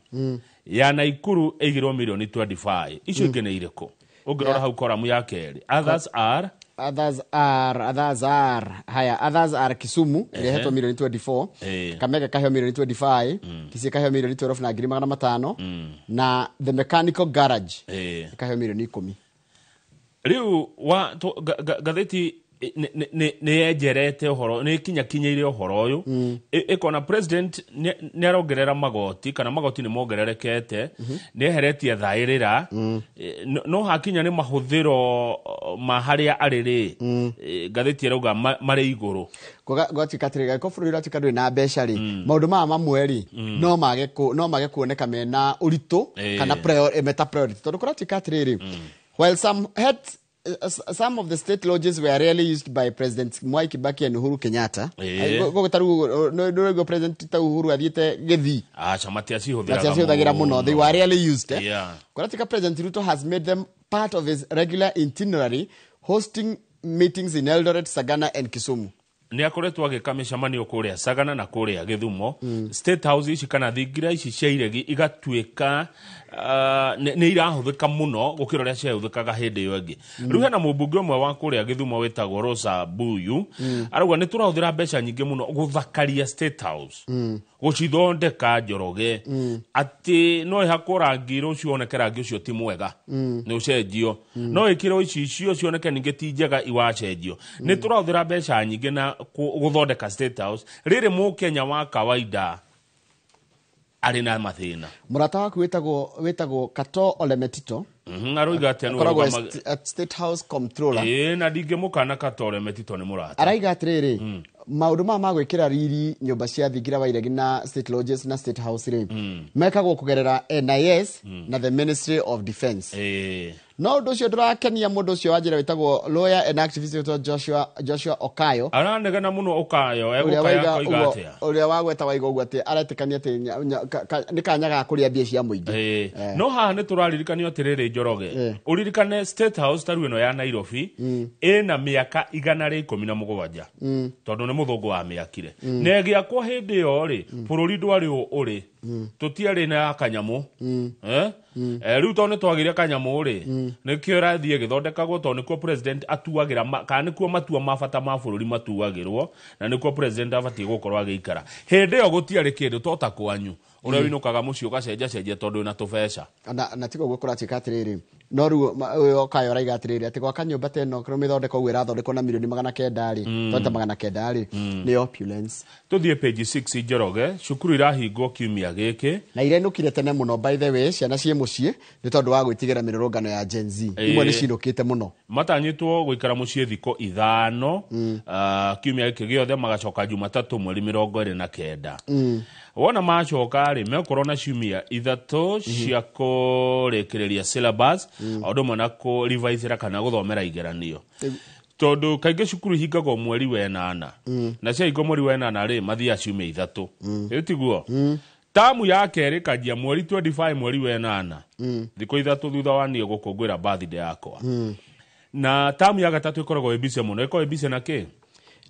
Ya Naikuru ĩigĩirwo mirioni 25. Icio ingĩ nĩ irĩkũ? Ũngĩrora hau koramu ya kerĩ. Others are haya, others are Kisumu ĩrehetwo mirioni 24, Kamega kaheo mirioni 25, Kisii kaheo mirioni 12 na ngiri 500, na the mechanical garage kaheo mirioni 10. Rĩu wa ngathĩti Nĩ yenjerete ũhoro, nĩ ĩkinyakinyĩire ũhoro ũyũ, ĩkona president nĩ arongerera magoti, kana magoti nĩ mongererekete, nĩ eheretie thaĩrĩra, no hakinya nĩ mahũthĩro ma harĩa arĩ rĩ, ngathĩti ĩrauga marĩ igũrũ. Gwatuĩka atĩrĩrĩ, angĩkorwo bũrũri ũratuĩka ndũrĩ na mbeca rĩ, maũndũ maya mamwe rĩ, no mage kuoneka mena ũritũ kana meta priority, tondũ kũratuĩka atĩrĩrĩ, while some of the state lodges were rarely used by President Mwai Kibaki and Uhuru Kenyatta. Gogo taru no President ta Uhuru athiĩte Gĩthii. Aca, matiacihũthĩraga. Matiacihũthagĩra mũno. They were rarely used. Kũratuĩka President Ruto has made them part of his regular itinerary, hosting meetings in Eldoret, Sagana and Kisumu. Nĩ akoretwo agĩka mĩcemanio kũrĩa Sagana na kũrĩa Gĩthumo. State House ici kana thingira ici cia iregi igatuĩka nĩ irahũthĩka mũno gũkĩra ũrĩa ciahũthĩkaga hĩndĩ ĩyo ĩngĩ. Rĩu hena mũmbunge ũmwe wa kũrĩa Gĩthumo wĩtagwo Rosa Buyu, arauga nĩ tũrahũthĩra mbeca nyingĩ mũno gũthakaria State House, gũcithondeka, Njoroge, atĩ no ĩhakwo rangi, rũciũ woneke rangi ũcio ti mwega, nĩ ũcenjio, no ĩkĩrwo ici icio cioneke ningĩ ti njega, iwacenjio. Nĩ tũrahũthĩra mbeca nyingĩ na gũthondeka State House, rĩrĩ mũkenya wa kawaida arĩ na mathĩna. Mũrata waku wĩtagwo Kato Ole Metito. Aroiga atĩa? Nĩwe akoragwo at State House comptroller. Ĩĩ, na ndingĩmũkana, Kato Ole Metito nĩ mũrata. Araiga atĩrĩrĩ, maũndũ maya ma gwĩkĩra riri nyũmba cia thingira wa iregi na state lodges na State House rĩ, mekagwo kũgerera NIS na the Ministry of Defence. No ũndũ ũcio ndũrakenia mũndũ ũcio wa njĩra wĩtagwo lawyer and activist wĩtagwo Joshua Okayo. Aranegena mũno Ũkayo. Ũrĩa Egũkaya waiga akoiga ũguo- atĩa? Ũrĩa wagweta waiga ũguo atĩ aretĩkania atĩ nĩ kanya ga kũrĩa mbia cia mũingĩ. No haha nĩ tũraririkanio atĩrĩrĩ, Njoroge, ũririkane State House ta rĩu ĩno ya Nairobi ĩna mĩaka 117, tondũ nĩ mũthũngũ wamĩakire na ĩgĩakwo hĩndĩ ĩyo rĩ, bũrũri ndwarĩ ũ ũrĩ, tũtiarĩ na kanyamũ. Eh? Rĩu tondũ nĩ twagĩire kanyamũ rĩ, nĩkĩo ĩrathiĩ ĩgĩthondekagwo, tondũ nĩkuo president atuagĩra kana nĩkuo matua ma bata ma bũrũri matuagĩrwo, na nĩkuo president abatiĩ gũkorwo agĩikara. Hĩndĩ ĩyo gũtiarĩ kĩndũ tota kwanyu ũrĩa ũinũkaga mũciĩ ũgacenjacenjia tondũ wĩna tũbeca. Na tiga ũguo, kũratuĩka atĩrĩrĩ, no rĩu ũyũ Okayo araiga atĩrĩrĩ, atĩ gwaka nyũmba ta ĩno mĩthondeko ũguo ĩrathondekwo na mirioni 900 rĩ, tonta 900 rĩ, nĩ opulence. Tũthiĩ page 6, Njoroge. Cukuru irahingwo kiumia gĩkĩ. Na irenũkire tene mũno, by the way, ciana ciĩ mũciĩ nĩ tondũ wa gwĩtigĩra mĩrũrũngano ya Gen Z. Imwe nĩ cinũkĩte mũno. Matanyĩtwo gũikara mũciĩ thikũ 5, kiumia gĩkĩ gĩothe, magacoka Jumatatũ mweri 29. Wona macoka rĩ, mekorwo na ciumia 3 cia kũrĩkĩrĩria syllabus, o ũndũ ũmwe na kũrivaicĩra kana gũthomera igeranio, tondũ kaingĩ cukuru ihingagwo mweri wenana, na ciahingwo mweri wenana rĩ, mathiaga ciumia 3. Ĩ tiguo? Tamu ya kerĩ kanjia mweri 25, mweri wenana, thikũ 3 thutha wa niĩ gũkũngũĩra birthday yakwa. Na tamu ya gatatũ ĩkoragwo ĩ busy mũno. Ĩkoragwo ĩ busy na kĩ?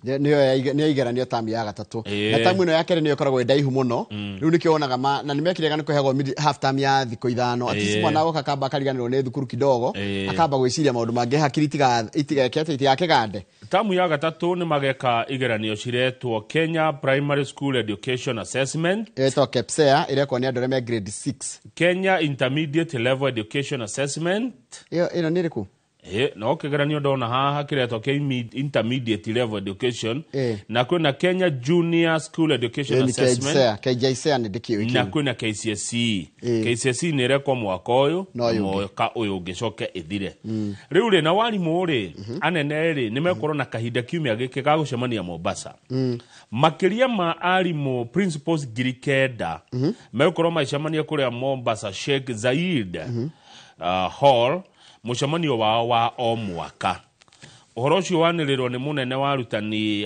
Nĩyo igeranio, tamu ya gatatũ. Na tamu ĩno ya kerĩ nĩyo ĩkoragwo ĩ ndaihu mũno. Rĩu nĩkĩo wonaga na nĩ mekire nĩ kũheagwo half term ya thikũ 5, at least mwana agoka akamba akariganĩrwo nĩ thukuru kidogo, akamba gwĩciria maũndũ mangĩ, hakiri itigeke atĩ itigakĩgande. Tamu ya gatatũ nĩ mageka igeranio ciretwo Kenya Primary School Education Assessment. Ĩretwo KPSEA, ĩrekwo nĩ andũ arĩa me grade 6. Kenya Intermediate Level Education Assessment. Ĩyo ĩno nĩ ĩrĩkũ? No kĩgeranio ndona haha kĩretwo kĩa Intermediate Level Education. Na kwĩna Kenya Junior School Education Ĩyo nĩ Assessment. KJSEA. KJSEA nĩ ndĩkĩũĩ Na kĩu. kwĩna KCSE. KCSE nĩ ĩrekwo mwaka ũyũ. Na ũyũ ũngĩ. Mwaka ũyũ ũngĩ coke ĩthire. Rĩu rĩ, na warimũ rĩ, anene rĩ, nĩ mekorwo na kahinda kiumia gĩkĩ ga gũcemania Mombasa. Makĩria ma arimũ, principals 9,000 megũkorwo magĩcemania kũrĩa Mombasa, Sheikh Zayed Hall, mũcemanio wao wa o mwaka. Ũhoro ũcio wanĩrĩrwo nĩ mũnene wa arutani,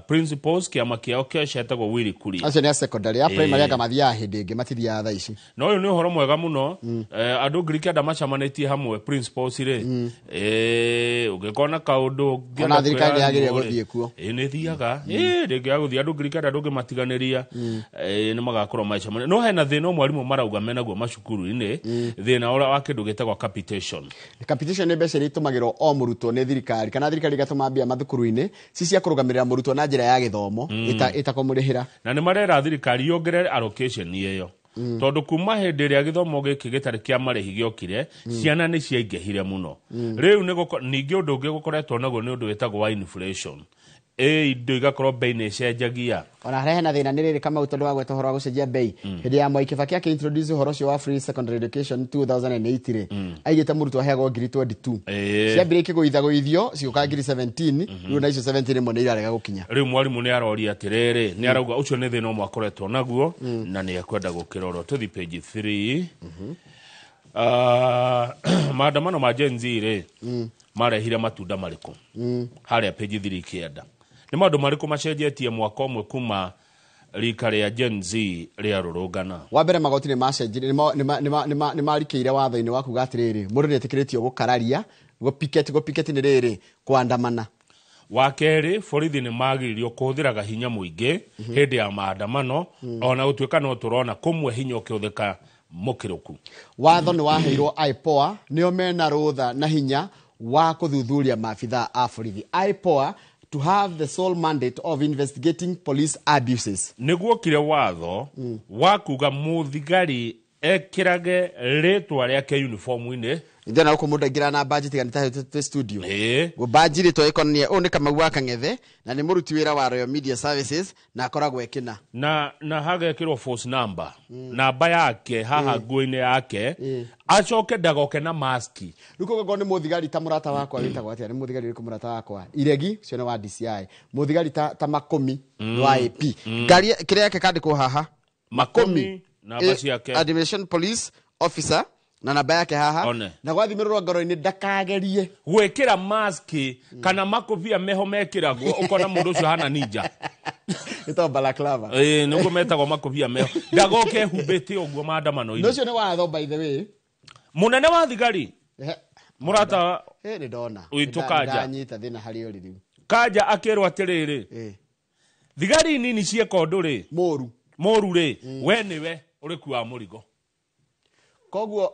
principals, kĩama kĩao kĩa etagwo Willy Kuria. Acio nĩ a secondary, a primary anga mathiaga hĩndĩ ĩngĩ, matithiaga thaa ici. Na ũyũ nĩ ũhoro mwega mũno. Andũ 9,000 macemanĩtie hamwe, principals rĩ, ũngĩkona kaũndũ ũngĩenda Ona thirikari kwĩra nĩ yagĩrĩire arimũ rĩ, gũthiĩ kuo. Ĩ, nĩ thiaga. Ndĩngĩaga gũthiĩ, andũ 9,000 ndũngĩmatiganĩria. Nĩ magakorwo magĩcemania. No hena thĩna ũmwe arimũ marauga menaguo macukuru-inĩ, thĩna ũrĩa wa kĩndũ gĩtagwo capitation. Capitation nĩ mbeca iria itũmagĩrwo o mũrutwo nĩ thirikari, kana thirikari ĩgatũma mbia mathukuru-inĩ ci cia kũrũgamĩrĩra mũrutwo na njĩra ya gĩthomo, ĩtakũmũrĩhĩra. Na nĩ marera thirikari yongerere allocation ĩyo. Tondũ kuma hĩndĩ ĩrĩa gĩthomo gĩkĩ gĩtarĩ kĩa marĩhi gĩokire, ciana nĩ ciaingĩhire mũno. Rĩu ningĩ ũndũ ũngĩ gũkoretwo naguo nĩ ũndũ wĩtagwo wa inflation, indo igakorwo bei nĩ icenjagia. Ona harĩa hena thĩna nĩ rĩrĩ, Kamau, tondũ wa gweta ũhoro wa gũcenjia bei, hĩndĩ ya Mwai Kibaki akĩ-introduce ũhoro ũcio wa free secondary education 2008 rĩ, aigĩte mũrutwo aheagwo ngiri 22. Ciambire ikĩgũithagũithio cigũka ngiri 17. Rĩu na icio 17 rĩmwe nĩ irarega gũkinya. Rĩu mwarimũ nĩ aroria atĩrĩrĩ, nĩ arauga ũcio nĩ thĩna ũmwe akoretwo naguo na nĩ ekwenda gũkĩrorwo. Tũthi page 3. Maandamano ma Gen Z rĩ, marehire matunda marĩkũ? Harĩa page 3 kĩenda, nĩ maũndũ marĩkũ macenjetie mwaka ũmwe kuma rika rĩa Gen Z rĩa rũrũngana? Wa mbere, magoti nĩ macenjirie, nĩ marikĩire watho-inĩ wa kuga atĩrĩrĩ, mũndũ nĩ etĩkĩrĩtio gũkararia, gũpiket. Gũpiket nĩ rĩrĩ, kũandamana. Wa kerĩ, borithi nĩ magiririo kũhũthĩraga hinya mũingĩ hĩndĩ ya maandamano, ona gũtuĩka no tũrona kũmwe hinya ũkĩhũthĩka mũkĩrũku. Watho nĩ waheirwo IPOA, nĩo mena rũtha na hinya wa kũthuthuria maabithaa a borithi. IPOA to have the sole mandate of investigating police abuses. Nĩ guokire watho wa kuga mũthigari ekĩrage rĩtwa rĩake uniform-inĩ. Ithe na gũkũ mũndũ aingĩra na badge, tiga nĩ twĩ studio. Badge rĩtwa ĩkonania ũyũ nĩ Kamau wa Kang'ethe na nĩ mũruti wĩra wa Royal Media Services na akoragwo ekĩna. Na hagekĩrwo force number, namba yake haha nguo-inĩ yake, acoke ndagoke na maski. Rĩu koguo nĩ mũthigari ta mũrata wakwa wĩtagwo atĩa, nĩ mũthigari ũrĩkũ mũrata wakwa, Iregi ũcio nĩ wa DCI, mũthigari ta Makũmi nĩ wa AP, ngari kĩrĩa yake kandĩkwo haha. Makũmi, namba ciake. Administration police officer na namba yake haha. One. Na gwathimĩrwo ngoro-inĩ ndakagerie gwĩkĩra maski kana makobia meho mekĩragwo ũkona mũndũ ũcio hana ninja. Ĩtagwo balaclava. Ĩĩ, nĩguo metagwo makobia meho, ndagoke ehumbĩte ũguo Na maandamano-inĩ. Ũcio nĩ watho, by the way. Mũnene wa thigari, mũrata Nĩ ndona. witũ Kanja. Ndanyita thĩna harĩa ũrĩ rĩu. Kanja akĩrwo atĩrĩrĩ, thigari nini cieka ũndũ rĩ mũru mũru rĩ, we nĩwe ũrĩkuaga mũrigo. Koguo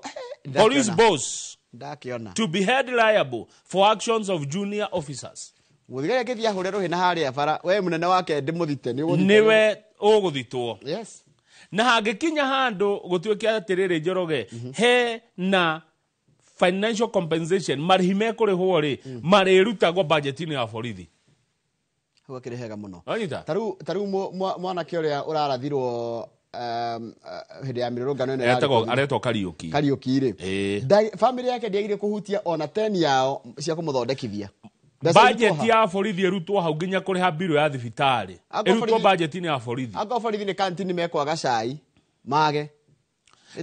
Police boss ndakĩona to be held liable for actions of junior officers. Mũthigari akĩthiĩ ahũre rũhĩ na harĩa bara, we mũnene wake ndĩmũthite nĩ ũgũthitwo. Nĩwe ũgũthitwo. Yes. Na hangĩkinya handũ gũtuĩke atĩrĩrĩ, Njoroge, he na financial compensation, marĩhi mekũrĩhwo rĩ, marĩrutagwo budget-inĩ ya borithi. Hau akĩrĩ hega mũno. Wanyita? Ta rĩu mwanake ũrĩa ũrarathirwo hĩndĩ ya mĩrũrũngano ĩno yarĩ Aretwo Kariũki. Kariũki rĩ, family yake ndĩagire kũhutia ona 10 yao cia kũmũthondekithia. Mbeca Budget irutwo ha? ya borithi ĩrutwo hau nginya kũrĩha mbirũ ya thibitarĩ. Angorwo Ĩrutwo budget-inĩ ya borithi. Angorwo borithi nĩ kantini mekwaga cai mage.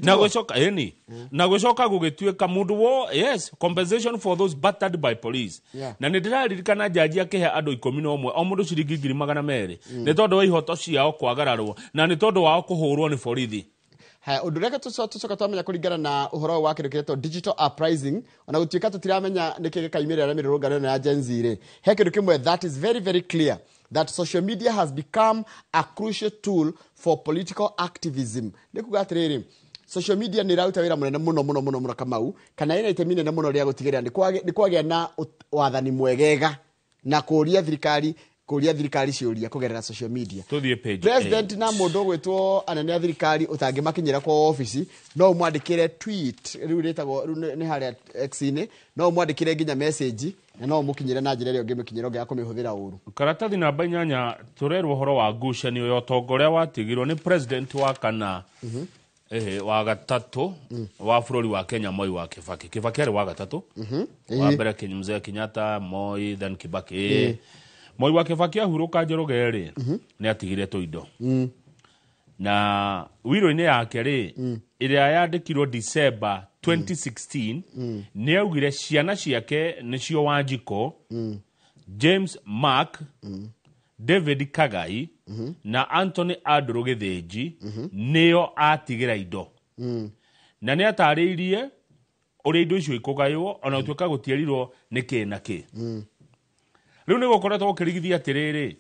Na gũcoka ĩni na gũcoka gũgĩtuĩka mũndũ wo, yes, compensation for those battered by police. Na nĩ ndĩraririkana jaji akĩhe andũ 11 o mũndũ ciringi 200,000 nĩ tondũ wa ihoto ciao kwagararwo na nĩ tondũ wao kũhũrwo nĩ borithi. Haya, ũndũ ũrĩa tũcoka twamenya kũringana na ũhoro ũyũ wa kĩndũ kĩretwo digital uprising, ona gũtuĩka tũtiramenya nĩkĩ gĩkaimĩrĩra na mĩrũrũngano ĩno ya Gen Z rĩ, he kĩndũ kĩmwe that is very very clear, that social media has become a crucial tool for political activism. Nĩ kuga atĩrĩrĩ, social media nĩ ĩraruta wĩra mũnene mũno mũno mũno mũno, Kamau, kana ĩna itemi inene mũno rĩa gũtigĩrĩra nĩ kwagĩa na wathani mwegega na kũria thirikari ciũria kũgerera social media. Tũthiĩ page President 8. na mũndũ ũgwĩtwo anene a thirikari ũtangĩmakinyĩra kwa obici, no ũmwandĩkĩre tweet, rĩu rĩtagwo rĩu nĩ harĩa X-inĩ, no ũmwandĩkĩre nginya message na no ũmũkinyĩre na njĩra ĩrĩa ũngĩmĩkinyĩra ũngĩaga kũmĩhũthĩra ũru. Karatathi namba 8, tũrerwo ũhoro wa ngucanio ya ũtonga ũrĩa watigirwo nĩ president wa kana, wa gatatũ wa bũrũri wa Kenya, Moi wa Kibaki. Kibaki arĩ wa gatatũ. Wa mbere mzee Kenyatta, Moi, then Kibaki. Moi wa Kibaki ahurũka, Njoroge rĩ, nĩ atigire tũindo na wiro-inĩ yake rĩ, ĩrĩa yandĩkirwo December 2016, nĩ augire ciana ciake nĩcio Wanjiko, James, Mark, David Kagai na Anthony Andrew Gĩthĩnji, nĩo atigĩra indo, na nĩ atarĩirie ũrĩa indo icio ikũgaywo, ona gũtuĩka gũtierirwo nĩ kĩ na kĩ. Rĩu nĩ gũkoretwo gũkĩrigithia atĩrĩrĩ,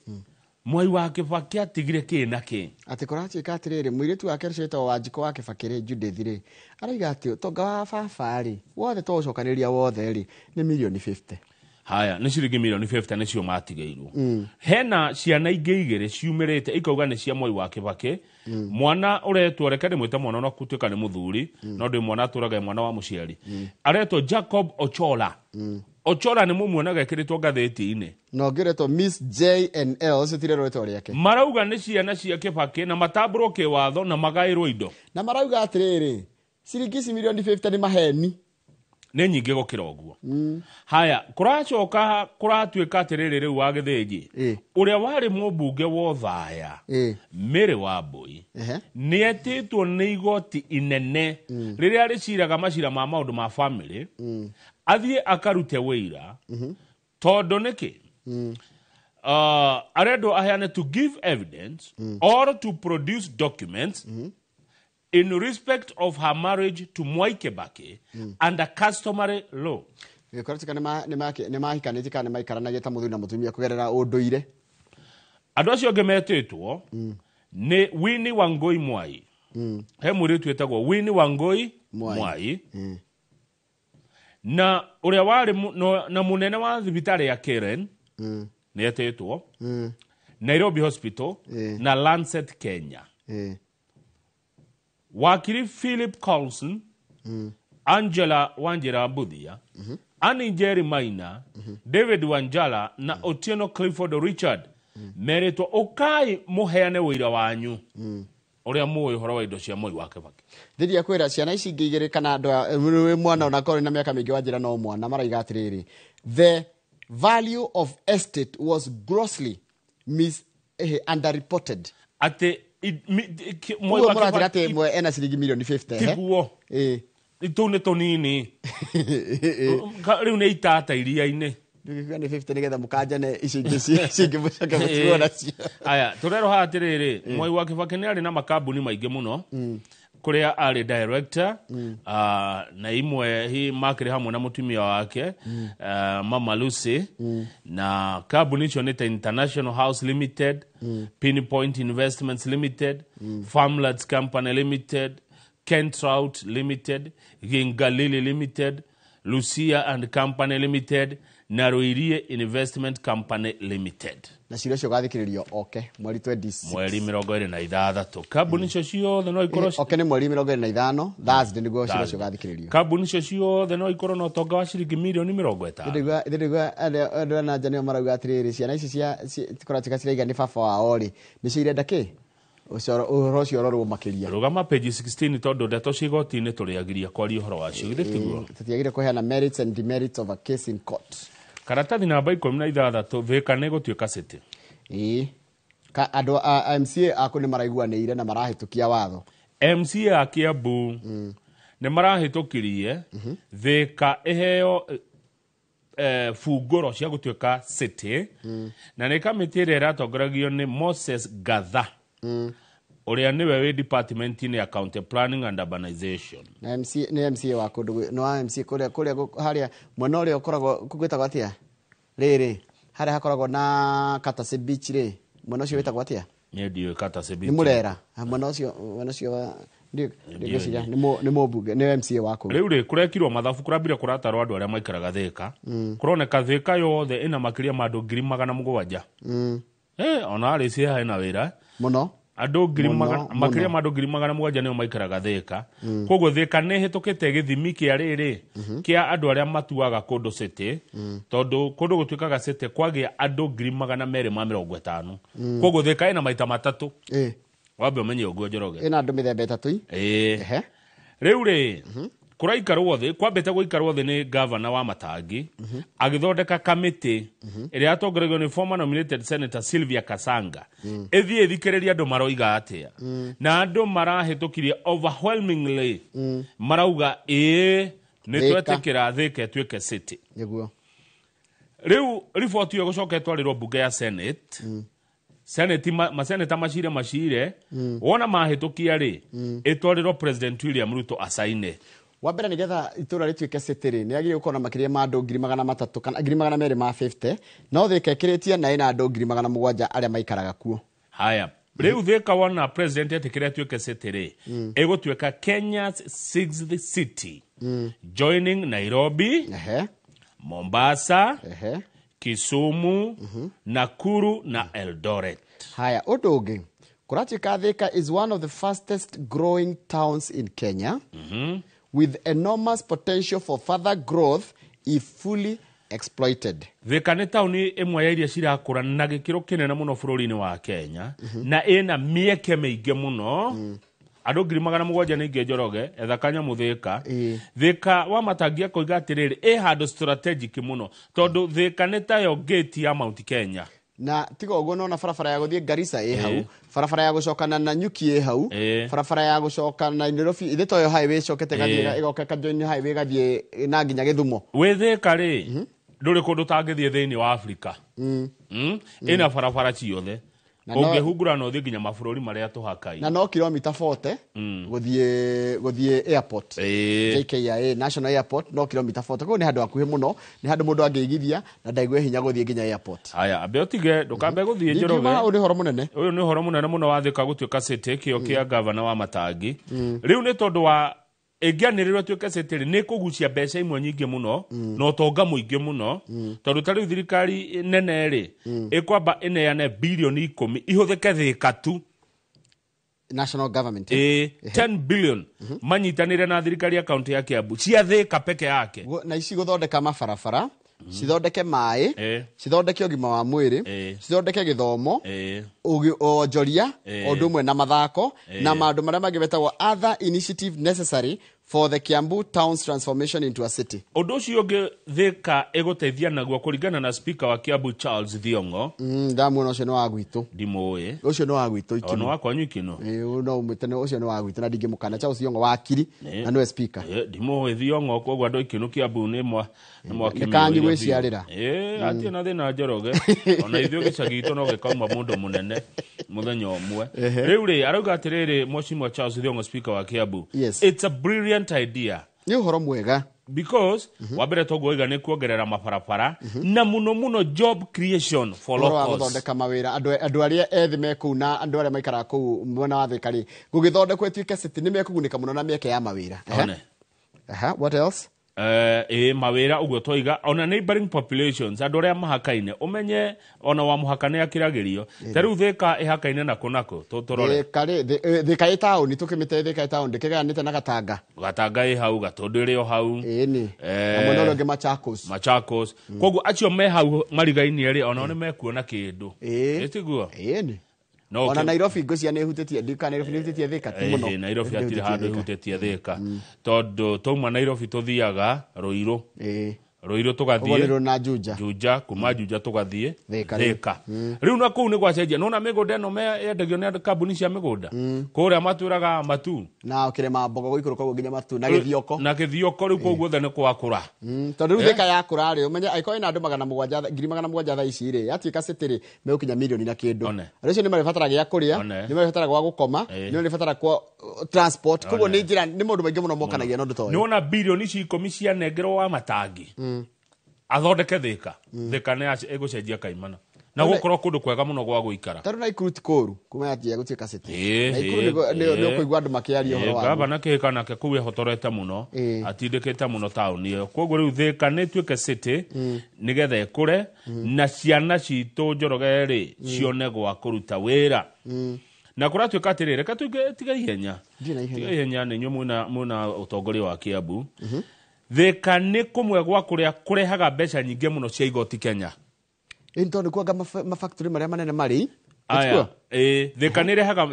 Mwai wa Kĩbakĩ atigire kĩ na kĩ? Atĩ kũratuĩka atĩrĩrĩ, mũirĩtu wake ũcio wĩtagwo Wanjikũ wa Kĩbakĩ rĩ, Judith rĩ, arauga atĩ ũtonga wa baba rĩ wothe twaũcokanĩrĩria wothe rĩ, nĩ mirioni 50. Haya nĩ ciringi mirioni 50 nĩcio matigĩirwo. Hena ciana ingĩ igĩrĩ ciumĩrĩte ikauga nĩ cia Mwai wa Kibaki. Mwana ũretwo, reke ndĩmwĩte mwana ona gũtuĩka nĩ mũthuri, no ndĩ mwana atũraga mwana wa mũciari, aretwo Jacob Ochola. Ochola nĩ mũmuonaga ekĩrĩtwo ngathĩti-inĩ. Na ũngĩ ũretwo Miss JNL, ũcio ti rĩtwa rĩake. Marauga nĩ ciana cia Kibaki na matambũrwo kĩwatho na magaĩrwo indo. Na marauga atĩrĩrĩ, ciringi ici mirioni 50 nĩ maheni. Nĩ nyingĩ gũkĩra ũguo. Haya, kũracoka kũratuĩka atĩrĩrĩ rĩu wa Gĩthĩnji, ũrĩa warĩ mũmbunge wa Othaya, Mary Wambui, nĩ etĩtwo nĩ igoti inene rĩrĩa rĩciraga macira ma maũndũ ma family, athiĩ akarute wĩira. Tondũ nĩkĩ? Arendwo aheane to give evidence or to produce documents in respect of her marriage to Mwai Kibaki under customary law. Gĩkorwo nĩ mahikanĩtie kana nĩ maikaranagia ta mũthuri na mũtumia kũgerera ũndũire. Andũ acio angĩ metĩtwo nĩ Winnie Wangui Mwai. He mũirĩtu wĩtagwo Winnie Wangui Mwai. Na ũrĩa warĩ na mũnene wa thibitarĩ ya Karen nĩ etĩtwo, Nairobi Hospital na Lancet Kenya. Wakiri Philip Carlson, Angela Wanjira Mbuthia, Annie Njeri Maina, David Wanjala na Otieno Clifford Richard meretwo ũkai mũheane wĩira wanyu ũrĩa mũĩ ũhoro wa indo cia Mwai wa Kibaki. Thiria kwĩra ciana ici ingĩ igĩrĩ kana andũ mwana onakorwo na mĩaka mĩingĩ Wanjira no mwana, maraiga atĩrĩrĩ, the value of estate was grossly underreported. Atĩ Mwai wa Kibaki atĩ ena ciringi mirioni 50. Tiguo. Tũu nĩ tũnini. Rĩu nĩ itata iria-inĩ. Ndũgĩkiuga nĩ 50 nĩgetha mũkanjane icio ingĩ cingĩ mũcoke mũtigwo nacio. Aya, tũrerwo haha atĩrĩrĩ, Mwai wa Kibaki nĩ arĩ na makambuni maingĩ mũno kũrĩa arĩ director, na imwe hi makĩrĩ hamwe na mũtumia wake, Mama Lucy, na kambuni icio nĩ ta International House Limited, Pinpoint Investments Limited, Farmlands Company Limited, Kentrout Limited, Gingalili Limited, Lucia and Company Limited, na Ruirie Investment Company Limited. Na cira ũcio ũgathikĩrĩrio oke mweri 26. Mweri 26. Kambuni icio ciothe no ikorwo oke nĩ mweri 25, Thursday nĩguo cira ũcio ũgathikĩrĩrio. Kambuni icio ciothe no ikorwo na ũtonga wa ciringi mirioni 50. Ndĩraigua andũ a nanja nĩo marauga atĩrĩrĩ, ciana ici cia kũratuĩka ciraiga nĩ baba wao rĩ, nĩcio irenda kĩ? Ũhoro ũcio ũrorwo makĩria. Rũgama page 16 tondũ ndeto cia igoti-inĩ tũrĩagiria kwaria ũhoro wacio, githĩ tiguo? Tũtiagire kũheana merits and demerits of a case in court. Karatathi namba 16 Thika nĩ gũtuĩka city. Ĩĩ. Andũ a MCA aku nĩ maraiguanĩire na marahĩtũkia watho. MCA a Kiambu nĩ marahĩtũkirie Thika ĩheo bungũro cia gũtuĩka city, na nĩ kamĩtĩ ĩrĩa ĩratongoragio nĩ Moses Gatha, ũrĩa nĩwe wĩ department-inĩ ya County Planning and Urbanization. Na MC nĩ MCA wa kũndũ no wa MC kũrĩa harĩa mwena ũrĩa ũkoragwo gwĩtagwo atĩa rĩrĩ, harĩa hakoragwo na Katase Beach rĩ, mwena ũcio wĩtagwo atĩa? Niĩ ndiũĩ Katase Beach. Nĩ Mũrera. Mwena ũcio wa ndĩgwĩciria nĩ mũmbunge, nĩ MCA wa kũu. Rĩu rĩ kũrekirwo mathabu, kũrambire kũratarwo andũ arĩa maikaraga Thika. Kũroneka Thika yothe ĩna makĩria ma andũ 700,000. Ona arĩ ciĩ hena wĩra mũno. Andũ makĩria ma andũ 700,000 nĩo maikaraga Thika. Koguo Thika nĩ ĩhĩtũkĩte gĩthimi kĩa rĩrĩ kĩa andũ arĩa matuaga kũndũ city, tondũ kũndũ gũtuĩkaga city kwagĩa andũ 250,000. Koguo Thika ĩna maita matatũ. Wambe ũmenye ũguo Njoroge. Ĩna andũ mĩthemba ĩtatũ. Rĩu rĩ kũraikarwo thĩ, kwambĩte gũikarwo thĩ nĩ gavana wa Matangi agĩthondeka kamĩtĩ ĩrĩa yatongoragio nĩ former nominated senator Sylvia Kasanga, ĩthiĩ ĩthikĩrĩrie andũ maroiga atĩa. Na andũ marahĩtũkirie overwhelmingly, marauga ĩĩ nĩ twetĩkĩra Thika ĩtuĩke city. Nĩguo. Rĩu riboti ĩyo gũcoka ĩtwarĩrwo mbunge ya Senate. Senate maseneta macire wona mahĩtũkia rĩ, ĩtwarĩrwo President William Ruto asaine. Wa mbere nĩgetha itũra rĩtuĩke city rĩ, nĩ yagĩrĩirwo gũkorwo na makĩria ma andũ 300,000 kana 250,000, no Thika ĩkĩrĩtie na ĩna andũ 700,000 arĩa maikaraga kuo. Haya, rĩu Thika wona president etĩkĩre ĩtuĩke city rĩ, ĩgũtuĩka Kenya's sixth city, joining Nairobi, Mombasa, Kisumu, Nakuru na Eldoret. Haya, ũndũ ũngĩ kũratuĩka Thika is one of the fastest growing towns in Kenya with enormous potential for further growth if fully exploited. Thika nĩ taũni ĩmwe ya iria cirakũra na gĩkĩro kĩnene mũno bũrũri-inĩ wa Kenya, na ĩna mĩeke mĩingĩ mũno. Andũ 700,000 nĩ ingĩ Njoroge etha kanyamũ Thika. Thika wa Matangi akoiga atĩrĩrĩ, ĩ handũ strategic mũno tondũ Thika nĩ tayo gate ya Mount Kenya. Na tiga ũguo, nona barabara ya gũthiĩ Garissa ĩ hau, barabara ya gũcoka na Nanyuki ĩ hau, barabara ya gũcoka na Nairobi ithe toyo highway ĩcokete gathiĩ ĩgoka ĩkajoin highway ĩgathiĩ na nginya Gĩthumo. Wĩ Thika rĩ, ndũrĩ kũndũ ũtangĩthiĩ thĩinĩ wa Afrika. Ĩna barabara ciothe. Ũngĩhungura na ũthiĩ nginya mabũrũri marĩa tũhakaine. Na no kilomita 40 gũthiĩ airport. JKIA National Airport no kilomita 40. Koguo nĩ handũ hakuhĩ mũno, nĩ handũ mũndũ angĩigithia na ndaigue hinya gũthiĩ nginya airport. Haya, ambe ũtige ndũkambe gũthiĩ Njoroge. Njoroge. Ũyũ nĩ ũhoro mũnene. Ũyũ nĩ ũhoro mũnene mũno wa Thika gũtuĩka city, kĩo kĩa gavana wa Matangi. Rĩu nĩ tondũ wa ĩngĩanĩrĩrwo ĩtuĩke city rĩ, nĩ kũgucia mbeca imwe nyingĩ mũno na ũtonga mũingĩ mũno, tondũ ta rĩu thirikari nene rĩ, ĩkwamba ĩneane bilioni 10 ihũthĩke Thika tu. National government. 10 billion manyitanĩre na thirikari ya kaunti ya Kiambu cia Thika peke yake. Na ici gũthondeka mabarabara, cithondeke maĩ, cithondeke ũgima wa mwĩrĩ, cithondeke gĩthomo, onjoria, o ũndũ ũmwe na mathako, na maũndũ marĩa mangĩ metagwo other initiative necessary for the Kiambu town's transformation into a city. Ũndũ ũcio ũngĩ Thika ĩgũteithia naguo kũringana na speaker wa Kiambu Charles Thiong'o. Ndamuona ũcio nĩ wa gwitũ. Ndimũĩ. Ũcio nĩ wa gwitũ Ikinu. O nĩ wa kwanyu Ikinu. No ũmwĩte ũcio nĩ wa gwitũ na ndingĩmũkana. Charles Thiong'o wakiri na nĩwe speaker. Ndimũĩ Thiong'o, koguo andũ Ikinu Kiambu nĩ mwa Nĩ kanyu gwĩciarĩra. Hatirĩ na thĩna Njoroge. Ona ithuĩ gĩcagi gitũ no gĩkauma mũndũ mũnene mũthenya ũmwe. Rĩu rĩ, arauga atĩrĩrĩ Mheshimiwa Charles Thiong'o speaker wa Kiambu. It's a brilliant idea. Nĩ ũhoro mwega. Because wa mbere toguo oiga nĩ kuongerera mabarabara na mũno mũno job creation for Ũhoro wa locals. gũthondeka mawĩra andũ arĩa ethĩ me kũu na andũ arĩa maikaraga kũu mwena wa Thika rĩ, gũgĩthondekwo ĩtuĩke city nĩ mekũgunĩka mũno na mĩeke ya mawĩra. One. What else? Mawĩra ũguo twaiga ona neighboring populations andũ arĩa mahakaine ũmenye ona wa mũhaka nĩ akĩragĩrio. Ta rĩu Thika ĩhakaine nako nako tũrore. Thika ĩ taũni tũkĩmĩte Thika ĩ taũni ndĩkĩgayanĩte na Gatanga. Gatanga ĩ hau, Gatũndũ ĩrĩ o hau. Ĩni. Na mwena ũrĩa ũngĩ Machakos. Machakos. Koguo acio me hau marigainie rĩ, onao nĩ mekuona kĩndũ. Ĩtiguo? Ĩni. Ona Nairobi ngũcia nĩ ĩhutĩtie Thika, Nairobi nĩ ĩhutĩtie Thika ti mũno. Nairobi hatirĩ handũ ĩhutĩtie Thika. Tondũ twauma Nairobi tũthiaga Ruiru. Ruiru tũgathiĩ na Juja. Juja, kuma Juja tũgathiĩ Thika. Rĩu na kũu nĩ gwacenjia. Nĩwona mĩgũnda ĩno yendagio nĩ kambuni cia mĩgũnda. Kũrĩa matwĩraga Matu. Na kĩrĩma Mbogo gũikũrũka ũguo nginya Matu na Gĩthioko. Na Gĩthioko rĩu kũu guothe nĩ gwakũra. Tondũ rĩu Thika yakũra rĩ, ũmenye angĩkorwo ĩna andũ 700,000 thaa ici rĩ, yatuĩka city rĩ, megũkinya mirioni na kĩndũ. Andũ acio nĩ marĩbataraga gĩa kũrĩa, nĩ marĩbataraga gwa gũkoma, nĩ marĩbataraga kwa transport. Koguo nĩ njĩra, nĩ maũndũ maingĩ mũno mokanagia na ũndũ ta ũyũ. Nĩwona bilioni ici 10 cianengerwo wa Matangi. Athondeke Thika. Thika nĩ ĩgũcenjia kaimana. Na gũkorwo kũndũ kwega mũno gwa gũikara. Tondũ Naikuru ti kũũru kuma yanjia gũtuĩka city. Naikuru nĩ ũkũigua andũ makĩaria ũhoro wa Gavana kĩhĩka nake kũu ehotorete mũno, atindĩkĩte mũno taũni ĩyo. Koguo rĩu Thika nĩ ĩtuĩke city nĩgetha ĩkũre na ciana citũ Njoroge rĩ cione gwa kũruta wĩra. Na kũratuĩka atĩrĩrĩ, reke tuge tiga ihenya. Tiga ihenya nĩ inyuĩ mwĩna ũtongoria wa Kiambu. Thika nĩ kũmwe gwa kũrĩa kũrehaga mbeca nyingĩ mũno cia igoti Kenya. Ĩni tondũ kuanga mafactory marĩa manene marĩ. Aya, Thika nĩ ĩrehaga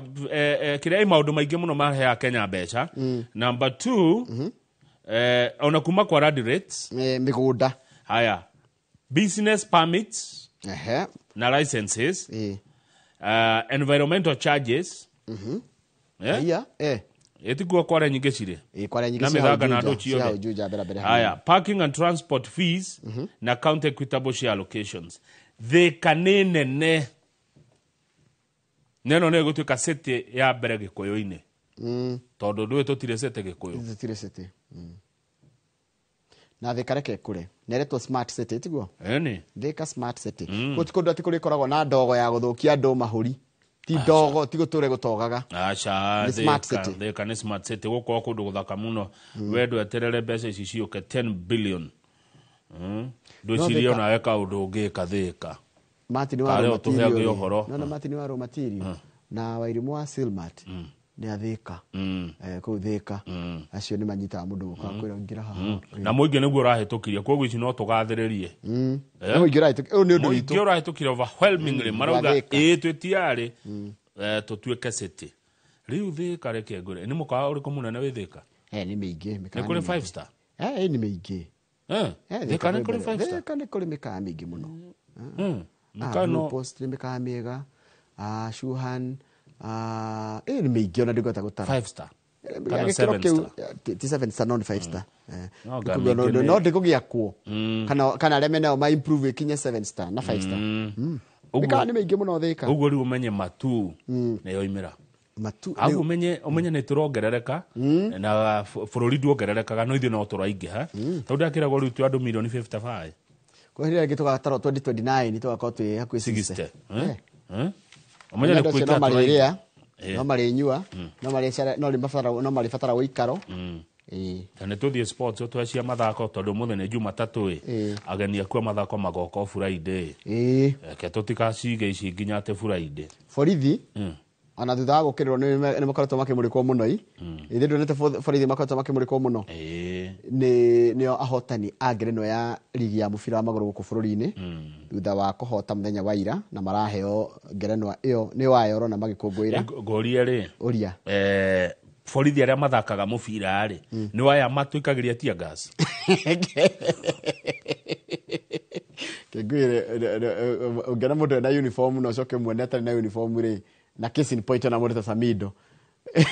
kĩrĩa ĩ maũndũ maingĩ mũno marehaga Kenya mbeca. Number 2, ona kuma kwa land rates, mĩgũnda. Haya, business permits na licenses, environmental charges. Ĩtikuo kware nyingĩ cirĩ. Kware nyingĩ na mĩthanga na andũ ciothe. Haya, parking and transport fees na county equitable share allocations. Thika nĩ nene. Neno nĩ ĩgũtuĩka city ya mbere Gĩkũyũ-inĩ. Tondũ ndũĩ tũtirĩ city Gĩkũyũ. Tũtirĩ city. Na Thika reke ĩkũre. Na ĩretwo smart city tiguo? Ĩni. Thika smart city. Gũtirĩ kũndũ atĩ kũrĩkoragwo na ndogo ya gũthũkia andũ mahũri. Ti ndogo, ti gũtũre gũtogaga. Aca, Nĩ smart city. Thika nĩ smart city. Gũkorwo kũndũ gũthaka mũno. We ndweterere mbeca ici ciũke 10 billion. Ndwĩcirie onawe kaũndũ ũngĩka Thĩka. Martin wa Karĩ raw o tũheage material ũhoro. No, na Martin wa raw material na Wairimũ wa Silmat nĩ athĩka kũu Thĩka. Acio nĩ manyitaga mũndũ guoko akwĩra ingĩra haha. Na mũingĩ nĩguo ũrahĩtũkirie, koguo ici no tũgathĩrĩrie. Nĩ mũingĩ ũrahĩtũkia, ũyũ nĩ ũndũ witũ. Mũingĩ ũrahĩtũkire overwhelmingly marauga wa Thĩka. ĩĩ twĩtiarĩ tũtuĩke city. Rĩu Thĩka reke ngwĩre, nĩ mũkawa ũrĩkũ mũnene wĩ Thĩka? Nĩ mĩingĩ mĩkawa. Nĩ kũrĩ Nĩ mĩingĩ. five star? Nĩ mĩingĩ. Thĩka nĩ kũrĩ five star? Thĩka nĩ kũrĩ mĩkawa mĩingĩ mũno. Mĩkawa Blue Post nĩ mĩkawa mĩega. Shuhan, nĩ mĩingĩ ona ndingĩhota gũtara. Five star kana Gĩkĩro seven kĩu, star? ti seven star, no nĩ five star. No, nga Ndĩkũgĩa- mĩingĩ no ndĩkũgĩa kuo kana arĩa menao ma improve ĩkinye seven star na five star. Mĩkawa nĩ mĩingĩ mũno Thĩka. Ũguo rĩu ũmenye Matu nĩyo imĩra. Matu. Agu ũmenye nĩ tũrongerereka na bũrũri nduongererekaga, no ithuĩ no tũraingĩha, tondũ ndakĩragwo rĩu twĩ andũ milioni 55. Kwa hĩndĩ ĩrĩa tũgatarwo 2029 tũgakorwo twĩ hakuhĩ 60. 60. Ũmenye nĩ Andũ acio kũingĩha no marĩrĩa, tũraingĩha. no marĩnyua, no marĩcara, no marĩbatara ũikaro. Na nĩ tũthiĩ sports twecia mathako, tondũ ũmũthĩ nĩ Jumatatũ ĩ, ageni aku a mathako magoka o Friday. Reke tũtikacige ici nginya atĩ Friday. Borithi ona thutha wa gũkĩrĩrwo nĩ makoretwo makĩmũrĩkwo mũno i ithuĩ ndonete borithi makoretwo makĩmũrĩkwo mũno. Nĩ nĩo ahotani a ngerenwa ya rigi ya mũbira wa magũrũ gũkũ bũrũri-inĩ thutha wa kũhota mũthenya wa ira, na maraheo ngerenwa ĩyo nĩ wayo ũrona magĩkũngũĩra. Ngũrie rĩ, ũria. Borithi arĩa mathakaga mũbira rĩ, nĩ aya matwĩkagĩria tear gas? Kĩngwĩre, ũngĩona mũndũ ena uniform na ũcoke muone atarĩ na uniform rĩ, na case in point ona mũndũ ta Samido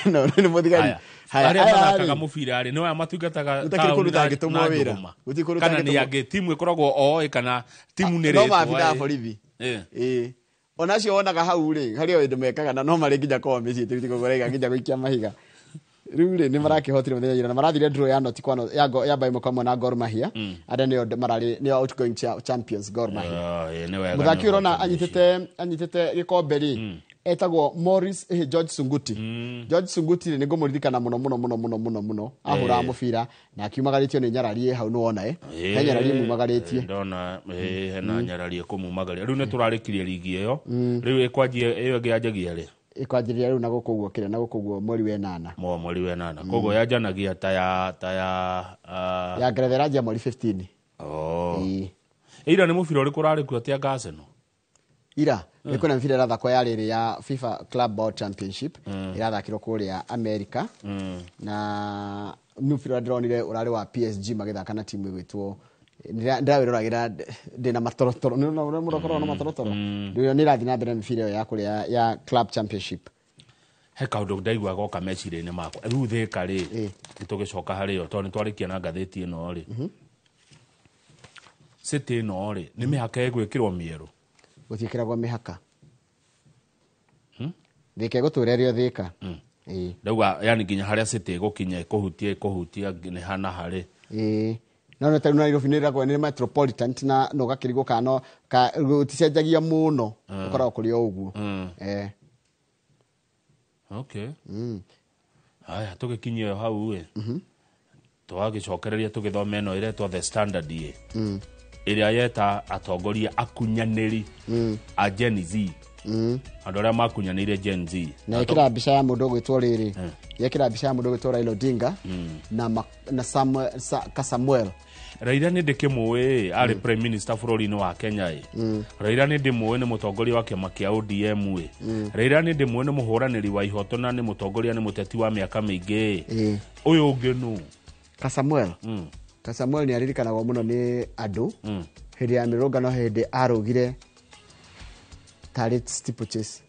no nĩ mũthigari. Haya, Haya, arĩa aya mathakaga rĩ, mũbira rĩ, nĩ aya matungataga Gũtakĩrĩ kũndũ taũni na ũtangĩtũmwo na wĩra. njũgũma? Gũtirĩ kũndũ Kana nĩ ũtangĩtũmwo. angĩ timu ĩkoragwo oĩ kana timu nĩ No rĩtwa maabithaa ĩ. borithi. Ĩĩ, ona acio wonaga hau rĩ, harĩ o hĩndĩ mekaga na no marĩ nginya kwao mĩciĩ tĩrĩtigũraiga nginya gũikia mahiga. Rĩu rĩ, nĩ marakĩhotire mũthenya ira na marathire draw ya noti kwa ya mbaimo kwa na Gor Mahia, arĩa nĩo mararĩ nĩo outgoing champions Gor Mahia. Ĩĩ, nĩ wega. Mũthaki Nĩ ũrona anyitĩte gĩkombe rĩ, etagwo Morris George Sunguti. George Sunguti rĩ, nĩ ngũmũririkana mũno mũno mũno mũno mũno mũno, ahũraga mũbira na akiumagarĩtio nĩ nyarari hau, nĩ wona he nyarari mumagarĩtie. Ndona hena nyarari ĩkũmumagaria. Rĩu nĩ tũrarĩkirie rigi ĩyo, rĩu ĩkwanjia ĩyo ĩngĩ yanjagia rĩ? Ĩkwanjĩrĩria rĩu na gũkũ ũguo kĩrĩa na gũkũ ũguo mweri wa ĩnana. Mweri wa ĩnana, koguo yanjanagia ta ya Ya ngeretha ĩranjia mweri 15. Oh. Ira nĩ mũbira ũrĩkũ ũrarĩ kuo tia Arsenal? Ira nĩ kwĩna mĩbira ĩrathakwo ya rĩrĩ ya FIFA Club World Championship, ĩrathakĩrwo kũrĩa America, na mũbira ũrĩa ndĩronire ũrarĩ wa PSG magĩthaka na timu ĩgwĩtwo ndĩrawĩroragĩra ndĩna matorotoro, nĩ ũrona mũndũ akoragwo na matorotoro. Rĩu nĩ ĩrathiĩ na mbere na mĩbira ĩyo ya kũrĩa ya club championship. He kaũndũ ndaigua goka meciria-inĩ makwa rĩu. Thĩka rĩ, nĩtũgĩcoka harĩ yo tondũ nĩtwarĩkia na ngathĩti ĩno rĩ, city ĩno rĩ, nĩ mĩhaka ĩgwĩkĩrwo mĩerũ? Gũtiĩkĩragwo mĩhaka. Thĩka ĩgũtũra ĩrĩ o Thĩka. Ĩĩ. Ndauga yani nginya harĩa city ĩgũkinya ĩkũhutia nĩ hana harĩ. Ĩĩ, no nĩ tarĩu Nairobi nĩ ĩragwo nĩ metropolitan na no gakĩrigwo kana no gũticenjagia mũno, ũkoragwo kũrĩ o ũguo. Okay. Haya, tũgĩkinyia ĩyo hau ĩ, twagĩcokereria tũgĩthome ĩno ĩretwo The Standard ĩ, ĩrĩa yeta atongoria akunyanĩri a Gen Z, andũ arĩa makunyanĩire Gen Z. Na yekĩra mbica ya mũndũ ũgwĩtwo rĩrĩ, yekĩra mbica ya mũndũ ũgwĩtwo Raila Odinga na Samuel, Kasamuel. Raila nĩ ndĩkĩmũĩ, arĩ prime minister bũrũri-inĩ wa Kenya ĩ. Raila nĩ ndĩmũĩ, nĩ mũtongoria wa kĩama kĩa ODM ĩ. Raila nĩ ndĩmũĩ, nĩ mũhũranĩri wa ihoto na nĩ mũtongoria, nĩ mũteti wa mĩaka mĩingĩ ĩ. Ũyũ ũngĩ nũ? Kasamuel. Kasamuel nĩ aririkanagwo mũno nĩ andũ hĩndĩ ya mĩrũngano, hĩndĩ arũgire tarĩ steeplechase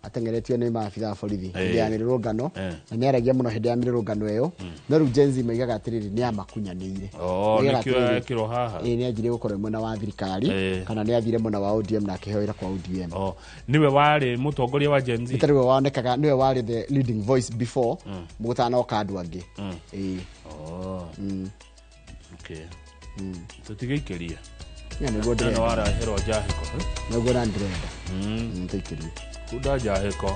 ateng'eretio nĩ maabitha a borithi hĩndĩ ya mĩrũrũngano, na nĩ aragia mũno hĩndĩ ya mĩrũrũngano ĩyo. No rĩu Gen Z maigaga atĩrĩrĩ, nĩ amakunyanĩire. Oh, Maigaga nĩkĩo atĩrĩrĩ, ekĩrwo haha. Ĩĩ, nĩ anjirie gũkorwo mwena wa thirikari kana nĩ athire mwena wa ODM na akĩheo wĩra kwa ODM. Oh, nĩwe warĩ mũtongoria wa Gen Z? Nĩ tarĩwe wonekaga nĩwe warĩ the leading voice before gũtanoka andũ angĩ. Ĩĩ. Oh. Okay. Tũtigĩikĩrie. Ya, nĩguo Ĩno ndĩrenda. waraherwo njahĩko. Nĩguo na ndĩrenda. Tũikĩrie. Kunda njahĩko.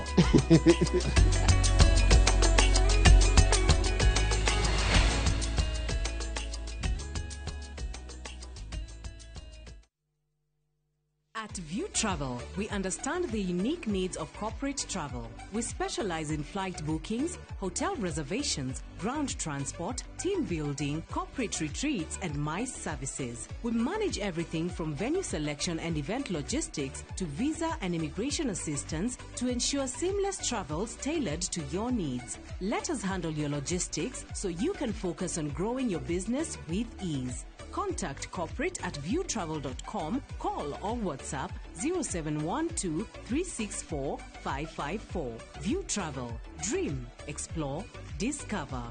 At View Travel, we understand the unique needs of corporate travel. We specialize in flight bookings, hotel reservations, ground transport, team building, corporate retreats, and MICE services. We manage everything from venue selection and event logistics to visa and immigration assistance to ensure seamless travels tailored to your needs. Let us handle your logistics so you can focus on growing your business with ease. Contact corporate at viewtravel.com, call or WhatsApp 0712 364 554. View Travel. Dream, explore, discover.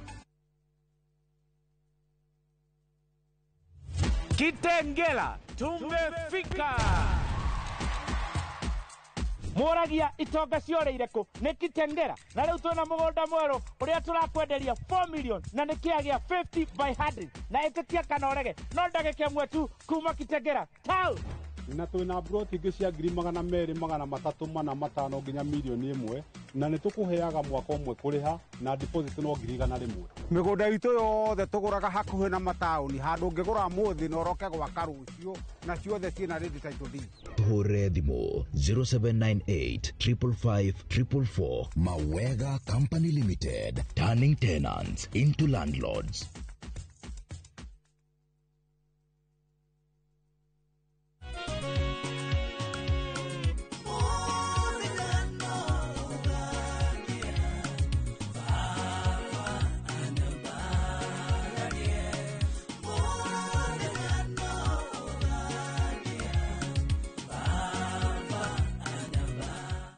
Kitengela tumefika. Moragia itonga cioreire kũ nĩ Kitengela na rĩu twĩna mũgũnda mwerũ ũrĩa tũrakwenderia 4 million na nĩ kĩagĩa 50 by 100 na ĩtĩkia kana ũrege no ndagĩka ĩmwe tu kuma Kitengela town. Na twĩna broti ingĩ cia 200,000 300 4 5 nginya milioni 1 na nĩ tũkũheaga mwaka ũmwe kũrĩha na deposit no 100,000. Mĩgũnda itũ yothe tũgũraga hakuhĩ na mataũni handũ ũngĩgũra mũthĩ na ũroke gwaka rũciũ na ciothe ciĩna ready title deed. Hũre thimũ 0798 555 444. Mawega Company Limited, turning tenants into landlords.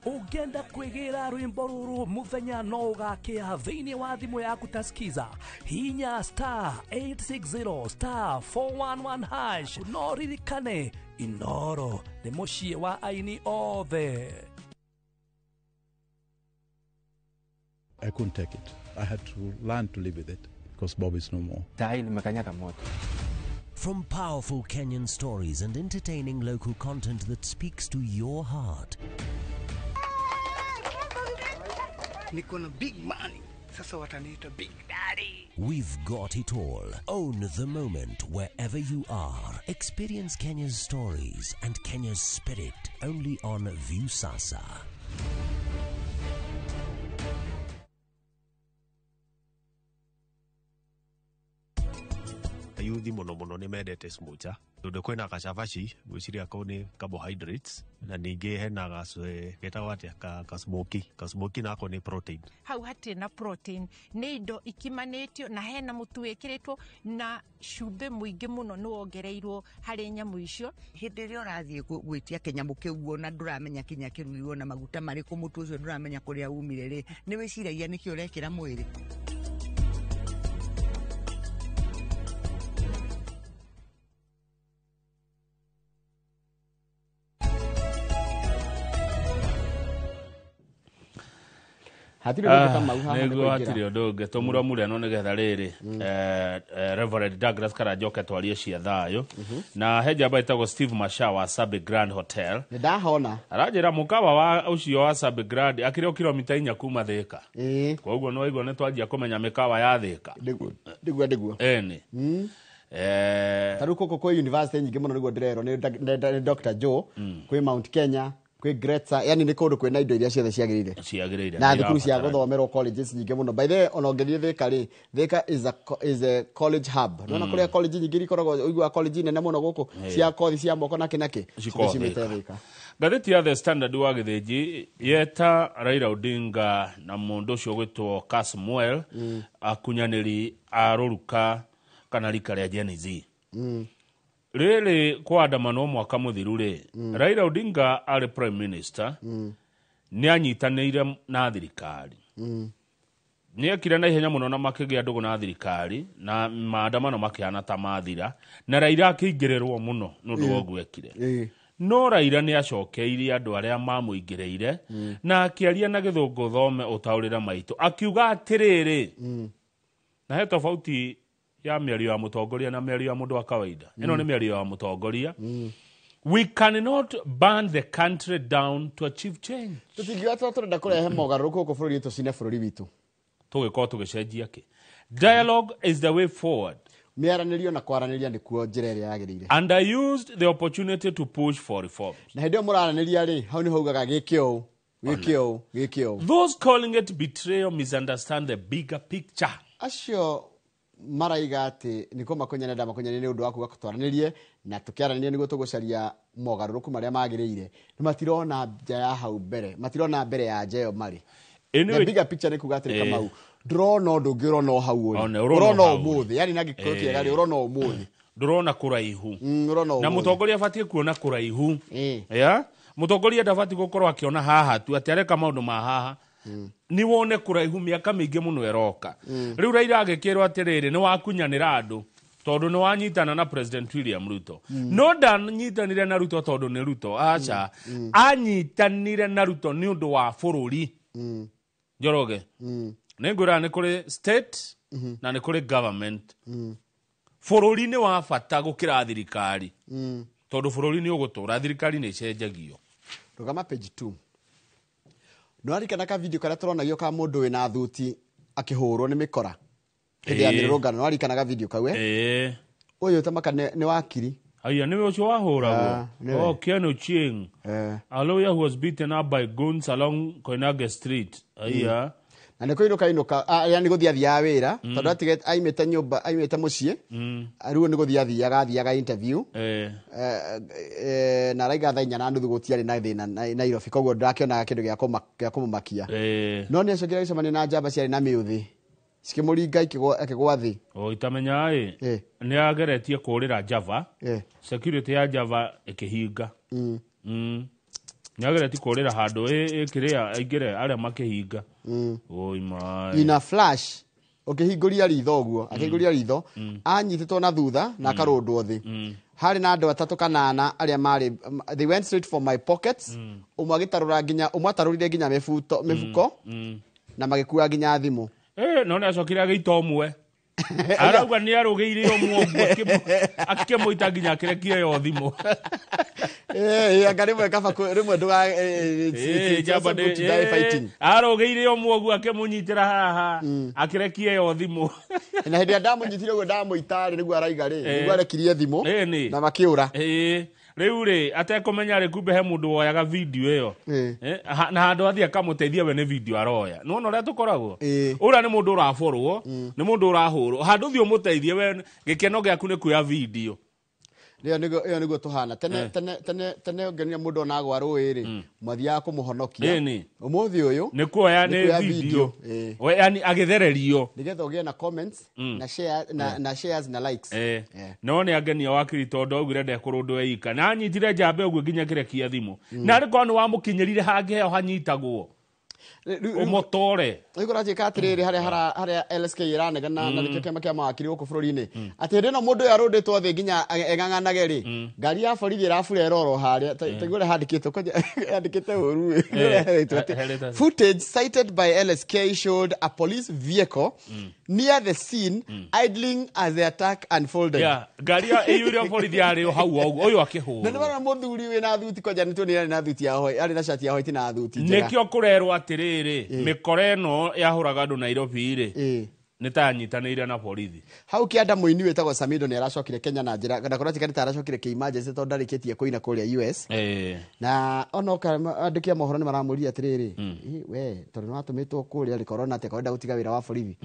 Ũngĩenda kwĩgĩra rwĩmbo rũrũ mũthenya no ũgakĩa thĩinĩ wa thimũ yaku ta skiza hinya star 860 star 411 hash no ririkane Inoro nĩ mũciĩ wa aini othe. I couldn't take it. I had to learn to live with it because Bob is no more. From powerful Kenyan stories and entertaining local content that speaks to your heart. Niko na big money. Sasa wataniita Big Daddy. We've got it all. Own the moment wherever you are. Experience Kenya's stories and Kenya's spirit only on Viusasa. Ayuthi muno muno nĩ mendete smocha tondũ kwĩna gacabaci ngwĩciria kau nĩ carbohydrates na ningĩ hena getagwo atĩa kasmoki nako nĩ protein. Hau hatirĩ na protein, nĩ indo ikimanĩtio na hena mũtu wĩkĩrĩtwo na cumbĩ mũingĩ mũno nĩ wongereirwo harĩ nyamũ icio. Hĩndĩ ĩrĩa ũrathiĩ gwĩtia kĩnyamũ kĩu ona ndũramenya kinya kĩrugirwo na maguta marĩkũ, mũtu ũcio ndũramenya kũrĩa umire rĩ, nĩ wĩciragia nĩkĩ ũrekĩra mwĩrĩ. Hatirĩ ũndũ ta mau haha nĩ nĩguo kũingĩra. Hatirĩ ũndũ ũngĩ tũmuramure no nĩgetha rĩrĩ Reverend Douglas Karanjoke twarie cia thayũ na he njamba ĩtagwo Steve Masha wa Sabi Grand Hotel. Nĩ ndahona. Aranjĩra mũkawa wa ũcio wa Sabi Grand akĩrĩ o kilomita 4 kuma Thĩka, koguo nĩ waigua nĩ twanjia kũmenya mĩkawa ya Thĩka. Nĩguo ĩni. Ta rĩu gũkũ kwĩ university nyingĩ mũno nĩguo ndĩrerwo nĩ Dr. Joe, kwĩ Mount Kenya, kwĩ Gretsa, yani nĩ kũndũ kwĩna indo iria ciothe ciagĩrĩire ciagĩrĩire na thukuru cia gũthomerwo colleges nyingĩ mũno. By the way, ona ũngĩthiĩ Thĩka rĩ, Thĩka is a college hub. Nĩwona kũrĩa college nyingĩ ikoragwo ũiguaga college nene mũno gũkũ cia kothi cia moko na kĩ na kĩ Cikoragwo ciothe ciumĩte Thĩka. Thĩka. Ngathĩti ya The Standard wa Gĩthĩnji yeta Raila Odinga na mũndũ ũcio ũgwĩtwo Kasmuel akunyanĩri a rũruka kana rika rĩa Gen Z. Rĩrĩ kwandamano mwaka mũthiru rĩ, Raila Odinga arĩ prime minister nĩ anyitanĩire na thirikari, nĩ ekire na ihenya mũno na makĩgĩa ndũgũ na thirikari na maandamano makĩhana ta mathira na Raila akĩingĩrĩrwo mũno nĩ ũndũ wa ũguo ekire. No Raila nĩ acokeirie andũ arĩa mamũingĩrĩire na akĩaria na gĩthũngũ thome ũtaũrĩre maitũ akiuga atĩrĩrĩ, na he tofauti ya mĩario ya mũtongoria na mĩario ya mũndũ wa kawaida. Ĩno nĩ mĩario ya mũtongoria. We cannot burn the country down to achieve change. Tũtingiuga atĩ tũrenda kũrehe mogarũrũku gũkũ bũrũri tũcine bũrũri witũ. Tũgĩkorwo tũgĩcenjia kĩ? Dialogue is the way forward. Mĩaranĩrio na kwaranĩria nĩkuo njĩra ĩrĩa yagĩrĩire. And I used the opportunity to push for reforms. Na hĩndĩ ĩyo mũraranĩria rĩ, hau nĩho ugaga gĩke ũũ, gĩke ũũ, gĩke ũũ. Those calling it betrayal misunderstand the bigger picture. Acio maraiga atĩ nĩko makũnyane ndamakũnyane nĩ ũndũ wa kuga twaranĩrie na tũkĩaranĩria nĩguo tũgũcaria mogarũrũku marĩa magĩrĩire. Nĩ matirona nja ya hau mbere, matirona mbere ya nja ĩyo marĩ. Anyway, the bigger picture nĩ kuga atĩrĩ Kamau, ndũrona ũndũ ũngĩ, ũrona o hau ũrĩ. Ũrona ũrona ũmũthĩ, yani na gĩkũyũ kĩega rĩ, ũrona ũmũthĩ. Ndũrona kũraihu. Ũrona na ũmũthĩ. Mũtongoria abatiĩ kuona kũraihu. Yeah? Mũtongoria ndabatiĩ gũkorwo akĩona haha tu atĩ areka maũndũ ma haha. Nĩ wone kũraihu mĩaka mĩingĩ mũno ĩroka. Rĩu Raila agĩkĩrwo atĩrĩrĩ, nĩ wakunyanĩra andũ tondũ nĩ wanyitana na President William Ruto. No ndanyitanire na Ruto tondũ nĩ Ruto, aca. Anyitanire na Ruto nĩ ũndũ wa bũrũri. Njoroge. Nĩ ngwĩraga nĩ kũrĩ state na nĩ kũrĩ government. Bũrũri nĩ wa bata gũkĩra thirikari. Tondũ bũrũri nĩ ũgũtũra, thirikari nĩ ĩcenjagio. Rũgama page 2. Nĩwarikana ka video karĩa tũronagio ka mũndũ wĩna thuti akĩhũrwo nĩ mĩkora hĩndĩ ya mĩrũrũngano, nĩwarikana ka video kau? Ũyũ tamaka nĩ wakiri. Aya nĩwe ũcio wahũragwo. Oh, Ken Ochieng. A lawyer who was beaten up by goons along Koinange Street. Aya. Na nĩ kũinũka inũka, yani gũthiĩ athiaga wĩra, tondũ atigĩte aimĩte nyũmba, aimĩte mũciĩ. Rĩu nĩ gũthiĩ athiaga, athiaga interview. Na araiga thaa 4:30 gũtiarĩ na thĩna Nairobi, koguo ndakĩonaga kĩndũ gĩa kũmũmakia. No nĩ acokire agĩcemania na njamba ciarĩ na mĩũthĩ, cikĩmũringa akĩgwa thĩ. O itamenya ĩ, nĩ ageretie kũũrĩra Java. Security ya Java ĩkĩhinga. Nĩ ageretie kũũrĩra handũ ĩkĩrĩa aingĩre arĩa makĩhinga. Oi my. In a flash ũkĩhingũria ritho ũguo, akĩhingũria ritho, anyitĩtwo na thutha na akarũndwo thĩ. Harĩ na andũ atatũ kana ana arĩa marĩ, they went straight for my pockets. Ũmwe agĩtarũra nginya, ũmwe atarũrire nginya mĩbuko na magĩkua nginya thimũ. No nĩ acokire agĩita ũmwe. Arauga nĩ arũgĩire ũmwe ũguo akĩmũita nginya akĩrekia yo thimũ. Anga rĩmwe kaba rĩmwe ndũga, it's also good to die fighting. Arũgĩire ũmwe ũguo akĩmũnyitĩra haha, akĩrekia yo thimũ. Na hĩndĩ ĩrĩa ndamũnyitire ũguo ndamũita rĩ, nĩguo araiga rĩ, nĩguo arekirie thimũ na makĩũra. Rĩu rĩ, atekũmenya rĩ, kumbe he mũndũ woyaga video ĩyo. Na handũ athiĩ akamũteithia we nĩ video aroya. Nĩwona ũrĩa tũkoragwo? Ũrĩa nĩ mũndũ ũraborwo, nĩ mũndũ ũrahũrwo. Handũ ũthiĩ ũmũteithie we, gĩkeno gĩaku nĩ kuoya video. Ĩyo nĩguo tũhana. Tene tene tene tene ũngĩonire mũndũ ona agwa rũĩ rĩ, mwathiaga kũmũhonokia. Ũmũthĩ ũyũ nĩ kuoya nĩ video. We yani agĩthererio. Nĩgetha ũgĩe na comments na share na shares na likes. No nĩ angenia wakiri tondũ augire ndekũrũndwo eika. Na anyitire njamba ũguo nginya kĩrekia thimũ. Na arĩ korwo nĩ wamũkinyĩrire hangĩ heo hanyitagwo. Ũmũtore. Rĩu kũranjĩka atĩrĩrĩ, harĩa LSK ĩranegana na nĩkĩo kĩama kĩa mawakiri gũkũ bũrũri-inĩ. Atĩ hĩndĩ ĩno mũndũ ũyũ arũndĩtwo thĩ nginya eng'ang'anage rĩ, ngari ya borithi ĩrabura ĩroro harĩa, taigua ũrĩa handĩkĩtwo, kwanja handĩkĩte ũru ĩ. Ũrĩa heretwo atĩ, footage cited by LSK showed a police vehicle near the scene idling as the attack unfolded. Yeah, ngari ya ĩiyũire borithi yarĩ o hau o ũguo, ũyũ akĩhũrwo. Na nĩ wona mũthuri wĩna thuti, kwanja nĩ tuonire arĩ na thuti ya white, arĩ na shati ya white na thuti njega. Nĩkĩo kũrerwo atĩrĩrĩ, mĩkora ĩno yahũraga andũ Nairobi rĩ, nĩ ta yanyitanĩire na borithi. Hau kĩanda mũini wĩtagwo Samido nĩ aracokire Kenya na njĩra, na kũratuĩka nĩ ta aracokire kĩ-emergency tondũ ndarĩkĩtie kũina kũrĩa US. Na onoka andĩki a mohoro nĩ maramũria atĩrĩrĩ, we tondũ nĩ watũmĩtwo kũrĩa rĩ, korona atĩa, korenda gũtiga wĩra wa borithi.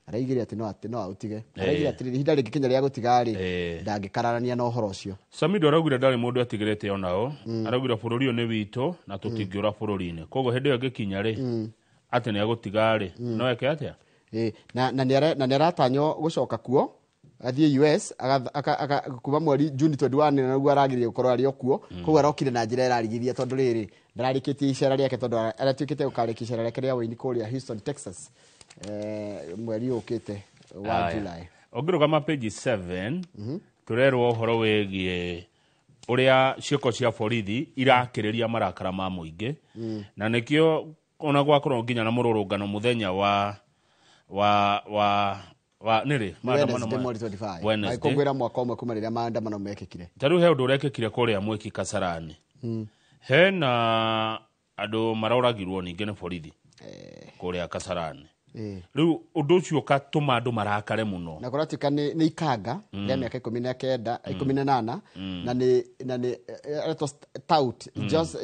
Araigire atĩ no aũtige. Araigire atĩrĩrĩ, ihinda rĩngĩkinya rĩa gũtiga rĩ, ndangĩkararania na ũhoro ũcio. Samido araugire ndarĩ mũndũ etigĩrĩte onao. Araugire bũrũri ũyũ nĩ witũ na tũtingĩũra bũrũri-inĩ. Koguo hĩndĩ ĩyo ĩngĩkinya rĩ, atĩ nĩ egũtiga rĩ, no eke atĩa? Na nĩ aratanywo gũcoka kuo, athiĩ US, kuma mweri June 21 nĩguo aragĩrĩire gũkorwo arĩ o kuo. Koguo arokire na njĩra ĩrarigithia tondũ rĩrĩ, ndararĩkĩtie icera rĩake tondũ aratuĩkĩte gũkarĩkia icera rĩake rĩa ũini kũrĩa Houston, Texas. Mweri ũkĩte wa July. Ũngĩrũgama page 7, tũrerwo ũhoro wĩgiĩ ũrĩa ciĩko cia borithi irakĩrĩria marakara ma mũingĩ. Na nĩkĩo ona gwakorwo nginya na mũrũrũngano mũthenya wa nĩrĩ? Maandamano Wednesday, mweri 25. Magĩkũngũĩra mwaka ũmwe kuma rĩrĩa maandamano mekĩkire. Ta rĩu he ũndũ ũrekĩkire kũrĩa Mwiki Kasarani. Hena andũ maroragirwo ningĩ nĩ borithi kũrĩa Kasarani. Rĩu ũndũ ũcio ũkatũma andũ marakare mũno. Na kũratuĩka nĩ ikanga rĩa mĩaka 19, 18, na nĩ aretwo Tout.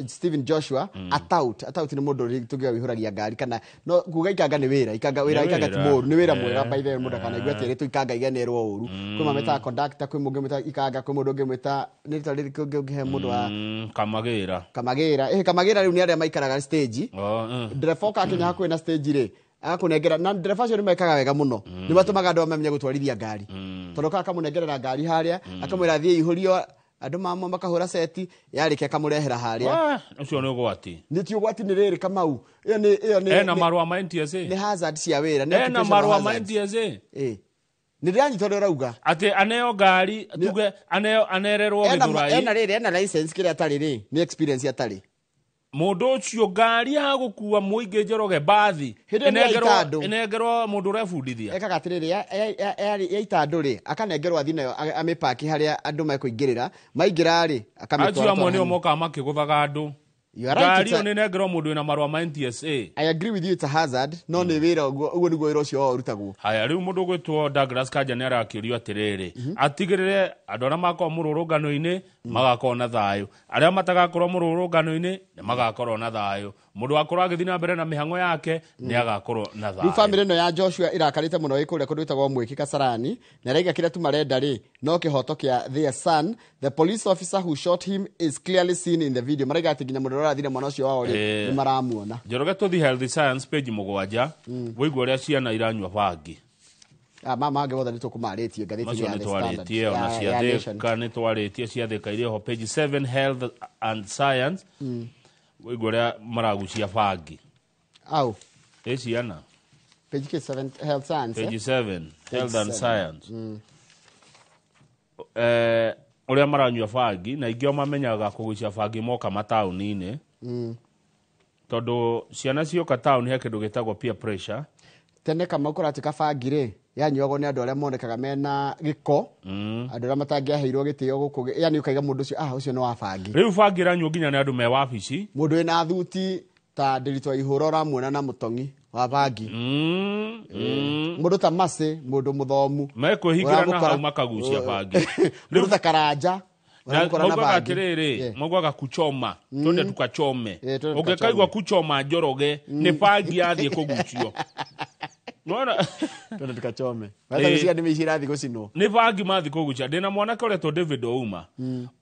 Stephen Joshua Atout. Atout nĩ mũndũ ũrĩa tũngiuga wĩihũragia ngari, kana no kuga ikanga nĩ wĩra, ikanga wĩra, Nĩ ikanga ti wĩra. mũru, nĩ wĩra mwega. By the way, mũndũ akanaigua atĩ ĩrĩtwo ikanga igenerwo ũru. Kwĩ mametaga conductor, kwĩ mũngĩ mwĩta ikanga, kwĩ mũndũ ũngĩ mwĩta nĩ rĩtwa rĩrĩkũ ũngĩ ũngĩhe mũndũ wa Kamagĩra. Kamagĩra, kamagĩra rĩu nĩ arĩa maikaraga stage. Oh. Ndereba oka akinya hakuhĩ na stage rĩ, agakũnengera, na ndereba acio nĩ mekaga wega mũno, nĩ matũmaga andũ mamenye gũtwarithia ngari, tondũ kaga akamũnengerera ngari harĩa, akamwĩra athiĩ ihũrio, andũ mamwe makahũra seti yarĩkia, akamũrehera harĩa. Wah, ũcio nĩ ũgwati. Nĩ ti ũgwati, nĩ rĩrĩ, Kamau, ĩyo nĩ Ena marũa ma NTSA. Nĩ hazard cia wĩra, nĩ Ena occupational marũa ma hazards. NTSA. Nĩ ndĩranyita ũrĩa ũrauga. Atĩ aneo ngari, tuge aneo, anererwo Ena Gĩthũrai. rĩrĩ, ena license, kĩrĩa atarĩ rĩ nĩ experience atarĩ. Mũndũ ũcio ngari ya gũkua mũingĩ, Njoroge, mbathi Hĩndĩ ĩyo nĩ yaita andũ. ĩnengerwo mũndũ ũrebundithia. Ekaga atĩrĩrĩ, yaita andũ rĩ, akanengerwo athi nayo amĩpaki harĩa andũ mekũingĩrĩra, maingĩra rĩ, Acio akamĩtwara. amwe nĩo mokaga makĩgũthaga andũ. You are right, Ngari it's ĩyo nĩ ĩnengerwo mũndũ wĩna marũa ma NTSA. I agree with you, it's a hazard, no nĩ wĩra, ũguo ũguo nĩguo wĩra ũcio wao ũrutagwo. Haya, rĩu mũndũ ũgwĩtwo Douglas Kanja nĩ arakĩũrio atĩrĩrĩ, atigĩrĩre andũ arĩa makorwo mũrũrũngano-inĩ magakorwo na thayũ, arĩa matagakorwo mũrũrũngano-inĩ nĩ magakorwo na thayũ, mũndũ wakorwo agĩthiĩ na mbere na mĩhang'o yake nĩ agakorwo na Rĩu thayũ. bamĩrĩ ĩno ya Joshua ĩrakarĩte mũno, ĩ kũrĩa kũndũ gwĩtagwo Mwĩki Kasarani, na ĩraiga kĩrĩa tu marenda rĩ no kĩhoto kĩa their son. The police officer who shot him is clearly seen in the video. Maraiga atĩ nginya mũndũ ũrĩa ũrathire mwana ũcio wao rĩ, nĩ maramuona. Njoroge, tũthi health science page 7, wĩigua ũrĩa ciana iranyua bangi. Ah, mama angĩ mothe nĩ tũkũmarĩtie ngathĩti-inĩ Macio ya nĩ The Standard, twarĩtie ona ya Nation. ciathĩka, nĩ twarĩtie ciathĩka irĩ ho page 7, health and science. Wĩigua ũrĩa maragucia bangi. Au. Ĩ ciana. Page 7, health science, Page eh? 7, health and Page seven. science. Ũrĩa maranyua bangi, na ingĩ o mamenyaga kũgucia bangi moka mataũni-inĩ, tondũ ciana cioka taũni he kĩndũ gĩtagwo peer pressure. Tene, kama kũratuĩka bangi rĩ, yanyuagwo nĩ andũ arĩa monekaga mena gĩko, andũ arĩa matangĩaheirwo gĩtĩo gũkũ, yani ũkaiga mũndũ ũcio, ah, ũcio nĩ wa bangi. Rĩu bangi ĩranyuo nginya nĩ andũ me wabici. Mũndũ wĩna thuti ta ndĩritũ wa ihũra ũramuona na mũtongi wa bangi. Mũndũ ta Macĩ, mũndũ mũthomu, Mekwĩhingĩra na ũramũkora- hau makagucia bangi. Mũndũ ta Karanja Na ũramũkora na maugaga bangi. atĩrĩrĩ, maugaga kuchoma, twende tukachome. Twende Ũngĩkaigua kuchoma, Njoroge, nĩ bangi yathiĩ kũgucio. Nĩwona? Twende tukachome. Wetha nĩ mĩici irathiĩ gũcinwo. Nĩ bangi mathiĩ kũgucia. Ndĩna mwanake ũretwo David Ouma.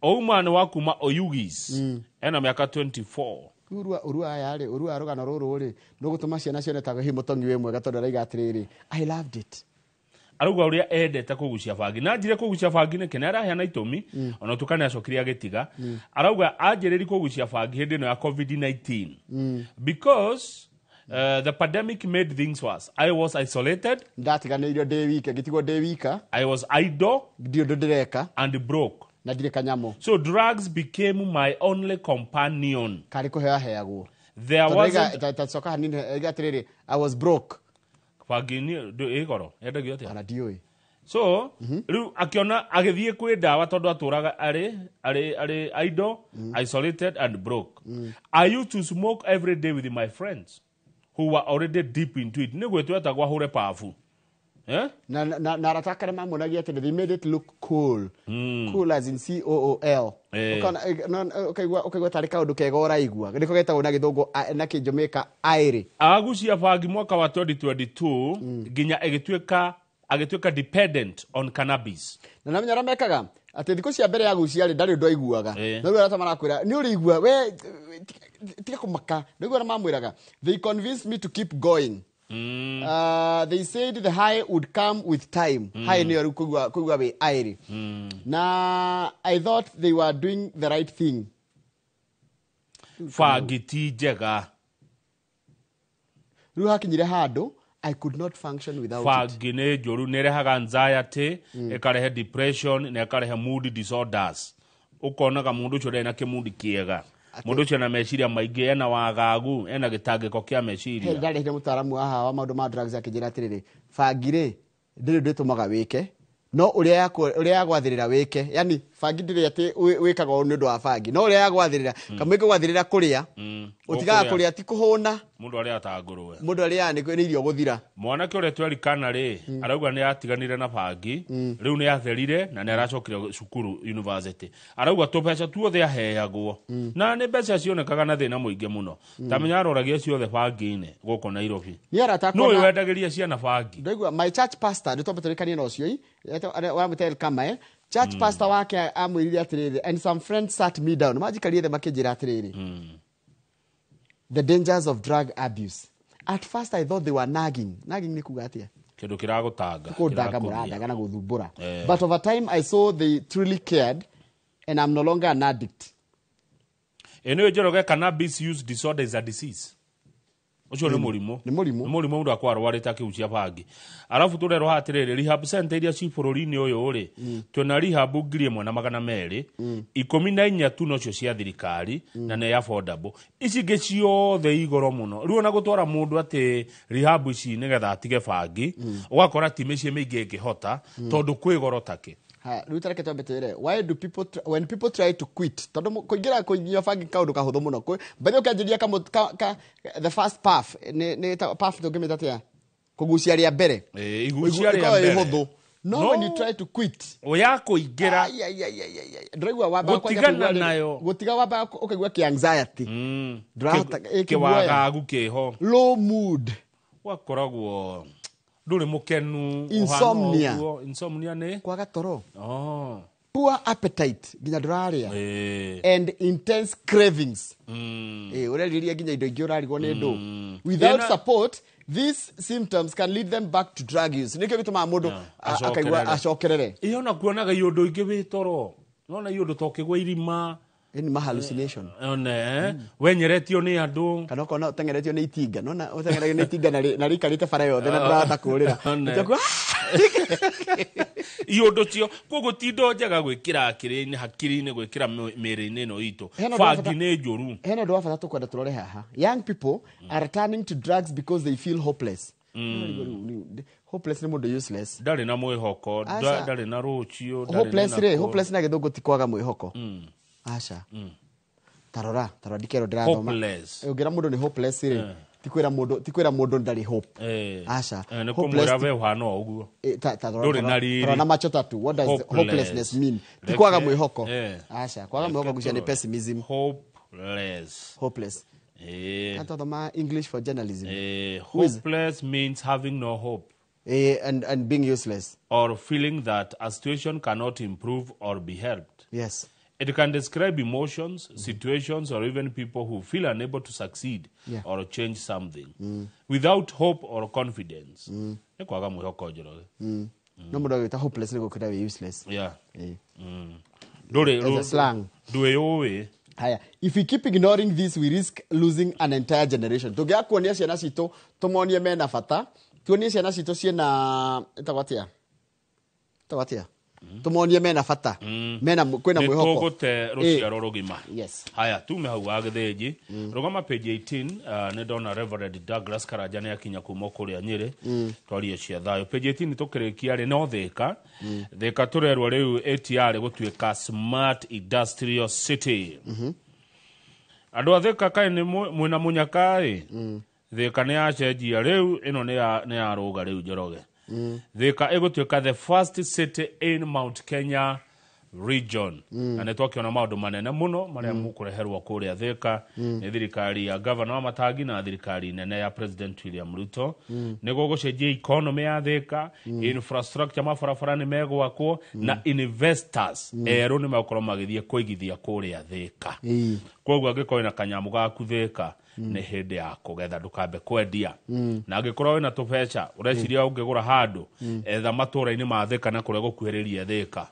Ouma nĩ wa kuma Oyugis, ena mĩaka 24. Urua urua aya rĩ, urua rũgano rũrũ rĩ, nũgũtũma ciana cione ta hihi mũtongi wĩ mwega, tondũ araiga atĩrĩrĩ, "I loved it." Arauga ũrĩa endete kũgucia bangi, na anjire kũgucia bangi nĩkĩ, nĩ araheana itũmi. Ona ũtuĩka nĩ acokire agĩtiga, arauga anjĩrĩri kũgucia bangi hĩndĩ ĩno ya COVID-19 because the pandemic made things worse. I was isolated. Ndatiganĩirio ndĩ wika, ngĩtigwo ndĩ wika. I was idle. Ndirĩ ũndũ ndĩreka. And broke. Na ndirĩ kanyamũ. So drugs became my only companion. Karĩ kũheo aheagwo. There Tondũ wasn't ta coka hanini, aiga atĩrĩrĩ, "I was broke." Bangi ĩ goro, yendagio atĩa? Ona ndiũĩ. So rĩu akĩona agĩthiĩ kwĩ ndawa, tondũ atũraga arĩ idle, isolated and broke. I used to smoke every day with my friends who were already deep into it. Nĩ gwĩtwo etagwo ahũre pabu, eh? Na arata ake mamuonagia atĩrĩ, they made it look cool. Cool as in cool. Ũkaigua tarĩ kaũndũ kega ũraigua, nĩko getagwo na gĩthũngũ na kĩnjomĩka aĩrĩ. Agucia bangi mwaka wa 2022 nginya agĩtuĩka dependent on cannabis. Na namenya ũrĩa mekaga, atĩ thikũ cia mbere ya gucia rĩ, ndarĩ ũndũ aiguaga. No rĩu arata marakwĩra nĩ ũrĩigua we, tiga kũmaka, nĩguo arĩa mamwĩraga. They convinced me to keep going. They said the high would come with time. High nĩyo rĩu kũigua wĩ aĩrĩ. Na I thought they were doing the right thing. Bangi ti njega. Rĩu hakinyire handũ I could not function without it. Bangi nĩ njũru, nĩ ĩrehaga anxiety, ĩkarehe depression na ĩkarehe mood disorders. Ũkonaga mũndũ ũcio ndarĩ na kĩmundi kĩega, mũndũ ũcio na meciria maingĩ, ena wagagu, ena gĩtangĩko kĩa He meciria. Ndarehire mũtaaramu haha wa maũndũ ma drugs, akĩnjĩra atĩrĩrĩ, bangi rĩ, ndĩrĩ ũndũ ĩtũmaga wĩke, no ũrĩa ũrĩa yagwathĩrĩra wĩke, yani bangi ndĩrĩ atĩ wĩkaga ũũ nĩ ũndũ wa bangi, no ũrĩa yagwathĩrĩra, kamwe ĩkũgwathĩrĩra kũrĩa. Ũtigaga kũrĩa ti kũhũna. Mũndũ arĩa ta ngũrũwe. Mũndũ arĩa nĩ irio gũthira. Mwanake ũrĩa twerikana rĩ, arauga nĩ atiganire na bangi, rĩu nĩ atherire na nĩ aracokire cukuru university. Arauga tũbeca tuothe aheagwo. Na nĩ mbeca cionekaga na thĩna mũingĩ mũno. Ta menya aroragia ciothe bangi-inĩ gũkũ Nairobi. Niĩ arata akwa Nũ ũyũ wendagĩria ciana bangi? Ndaigua my church pastor nĩ twambe tũrĩkanie na ũcio wamwĩta Elkama eh? Church pastor wake amwĩrire atĩrĩrĩ, and some friends sat me down. Manjikarire thĩ makĩnjĩra atĩrĩrĩ, the dangers of drug abuse. At first I thought they were nagging. Nagging nĩ kuga atĩa? Kĩndũ kĩragũtanga. Kũndanga mũrandaga na gũthumbũra. But over time I saw they truly cared and I'm no longer an addict. Ĩno Njoroge, cannabis use disorder is a disease. Ũcio nĩ mũrimũ. Nĩ mũrimũ. Nĩ mũrimũ mũndũ akorwo arwarĩte akĩhucia bangi. Arabu tũrerwo haha atĩrĩrĩ, rehab center iria ci bũrũri-inĩ ũyũ rĩ, twĩna rehab 1200, 14 tu nocio cia thirikari na nĩ affordable. Ici ingĩ ciothe igoro mũno. Rĩu ona gũtwara mũndũ atĩ rehab ici nĩgetha atige bangi, ũgakora ti mĩciĩ mĩingĩ ĩngĩhota tondũ kwĩ goro takĩ. Haya, rĩu tareke twambe twĩre, why do people when people try to quit, tondũ kũingĩra kũnyua bangi kaũndũ kahũthũ mũno. Mbathi ũkĩanjĩrĩria the first puff, nĩ puff tũngĩmĩta atĩa? Kũgucia rĩa mbere. Igucia rĩa Ĩkoragwo ĩ mbere. hũthũ. No, when you try to quit, Oya kũingĩra. Ai, ai, ai, ai, ai, ai. Ndũraigua wambaga kwanja Gũtigana kũigua rĩ- nayo. Gũtiga wambaga ũkaigua kĩ anxiety. Ndũrahota, kĩguoya. Kĩwagagu kĩho. Low mood. Wakoragwo ndũrĩ mũkenu, ũhana Insomnia. ũguo. Insomnia nĩ? Kwaga toro. Oh. Poor appetite, nginya ndũrarĩa. And intense cravings. Ũrerirĩria nginya indo ingĩ ũrarigwo nĩ ndũ. Without support, these symptoms can lead them back to drug use. Nĩkĩo gĩtũmaga mũndũ akaigua acokerere. Ĩyo ona kuonaga iũndũ ingĩ wĩ toro. Nona iũndũ ta ũkĩgwa irima. Ĩni ma hallucination. One, wenyeretio nĩ andũ. Kana ũkona ũteng'eretio nĩ itinga. Nona ũteng'eragio nĩ itinga na rĩikarĩte bara yothe na ndũrahota kũũrĩra. One. Ũtakuwa, Iũndũ cio, koguo ti indo njega gwĩkĩra akiri-inĩ, hakiri-inĩ, gwĩkĩra mĩĩrĩ-inĩ ĩno itũ. Hena ũndũ wa Bangi bata- nĩ njũru. Hena ũndũ wa bata tũkwenda tũrore haha. Young people are turning to drugs because they feel hopeless. Hopeless nĩ mũndũ useless. Ndarĩ na mwĩhoko, Aca. ndarĩ na rũciũ, ndarĩ Hopeless na rĩ, kũ- hopeless na gĩthũngũ ti kwaga mwĩhoko. Aca. Tarora, tarora ndikero ndĩrathoma. Hopeless. Ũngĩra mũndũ nĩ hopeless rĩ, ti kwĩra mũndũ, ti kwĩra mũndũ ndarĩ hope. Aca. Nĩ Hopeless kũmwĩra ti- we ũhana o ũguo. Ta rora, Ndũrĩ na riri. tarora na macho tatu. What does Hopeless. hopelessness mean? Ti Reke- kwaga mwĩhoko. Aca, kwaga Reke mwĩhoko gucia nĩ tũrore. pessimism. Hopeless. Hopeless. Twathoma English for journalism. Who is Hopeless means having no hope. And being useless. Or feeling that a situation cannot improve or be helped. Yes. It can describe emotions, situations, or even people who feel unable to succeed or change something. Without hope or confidence. Nĩ kwaga mwĩhoko, Njoroge. No mũndũ agĩta hopeless nĩ gũkĩra wĩ useless. Yeah. Ndũrĩ As a slang. Ndwĩyũĩ. Haya, if we keep ignoring this, we risk losing an entire generation. Tũngĩaga kuonia ciana citũ, tũmonie mena bata, tuonie ciana citũ ciĩna, ĩtagwo atĩa? Ĩtagwo atĩa? Tũmonie mena bata. Mena kwĩna Nĩ mwĩhoko. tũgũte rũciaro rũgima. Yes. Haya, tume hau wa gĩthĩnji. Rũgama page 18, nĩ ndona Reverend Douglas Karanja nĩ akinya kuma kũrĩa Nyĩrĩ. Twarie cia thayũ. Page 18 tũkĩrĩkia rĩ no Thĩka. Thĩka tũrerwo rĩu ATR gũtuĩka Smart Industrial City. Andũ a Thĩka kaĩ nĩ mwĩna mũnyaka ĩ. Thĩka nĩ yacenjia rĩu, ĩno nĩ ya rũga rĩu Njoroge. Thĩka ĩgũtuĩka the first city in Mount Kenya region. Na nĩ twakĩona maũndũ manene mũno marĩa mũkũreherwo kũrĩa Thĩka nĩ thirikari ya gavana wa Matangi na thirikari nene ya President William Ruto. Nĩguo gũcenjia economy ya Thĩka, infrastructure, mabarabara nĩ megwakwo na investors erũ nĩ megũkorwo magĩthiĩ kũigithia kũrĩa Thĩka. Koguo angĩkorwo wĩna kanyamũ gaku Thĩka, nĩ hĩndĩ ya kũgetha, ndũkambe kwendia. Na angĩkorwo wĩna tũbeca ũreciria ũngĩgũra handũ, etha matũũra-inĩ ma Thĩka na kũrĩa gũkuhĩrĩria Thĩka.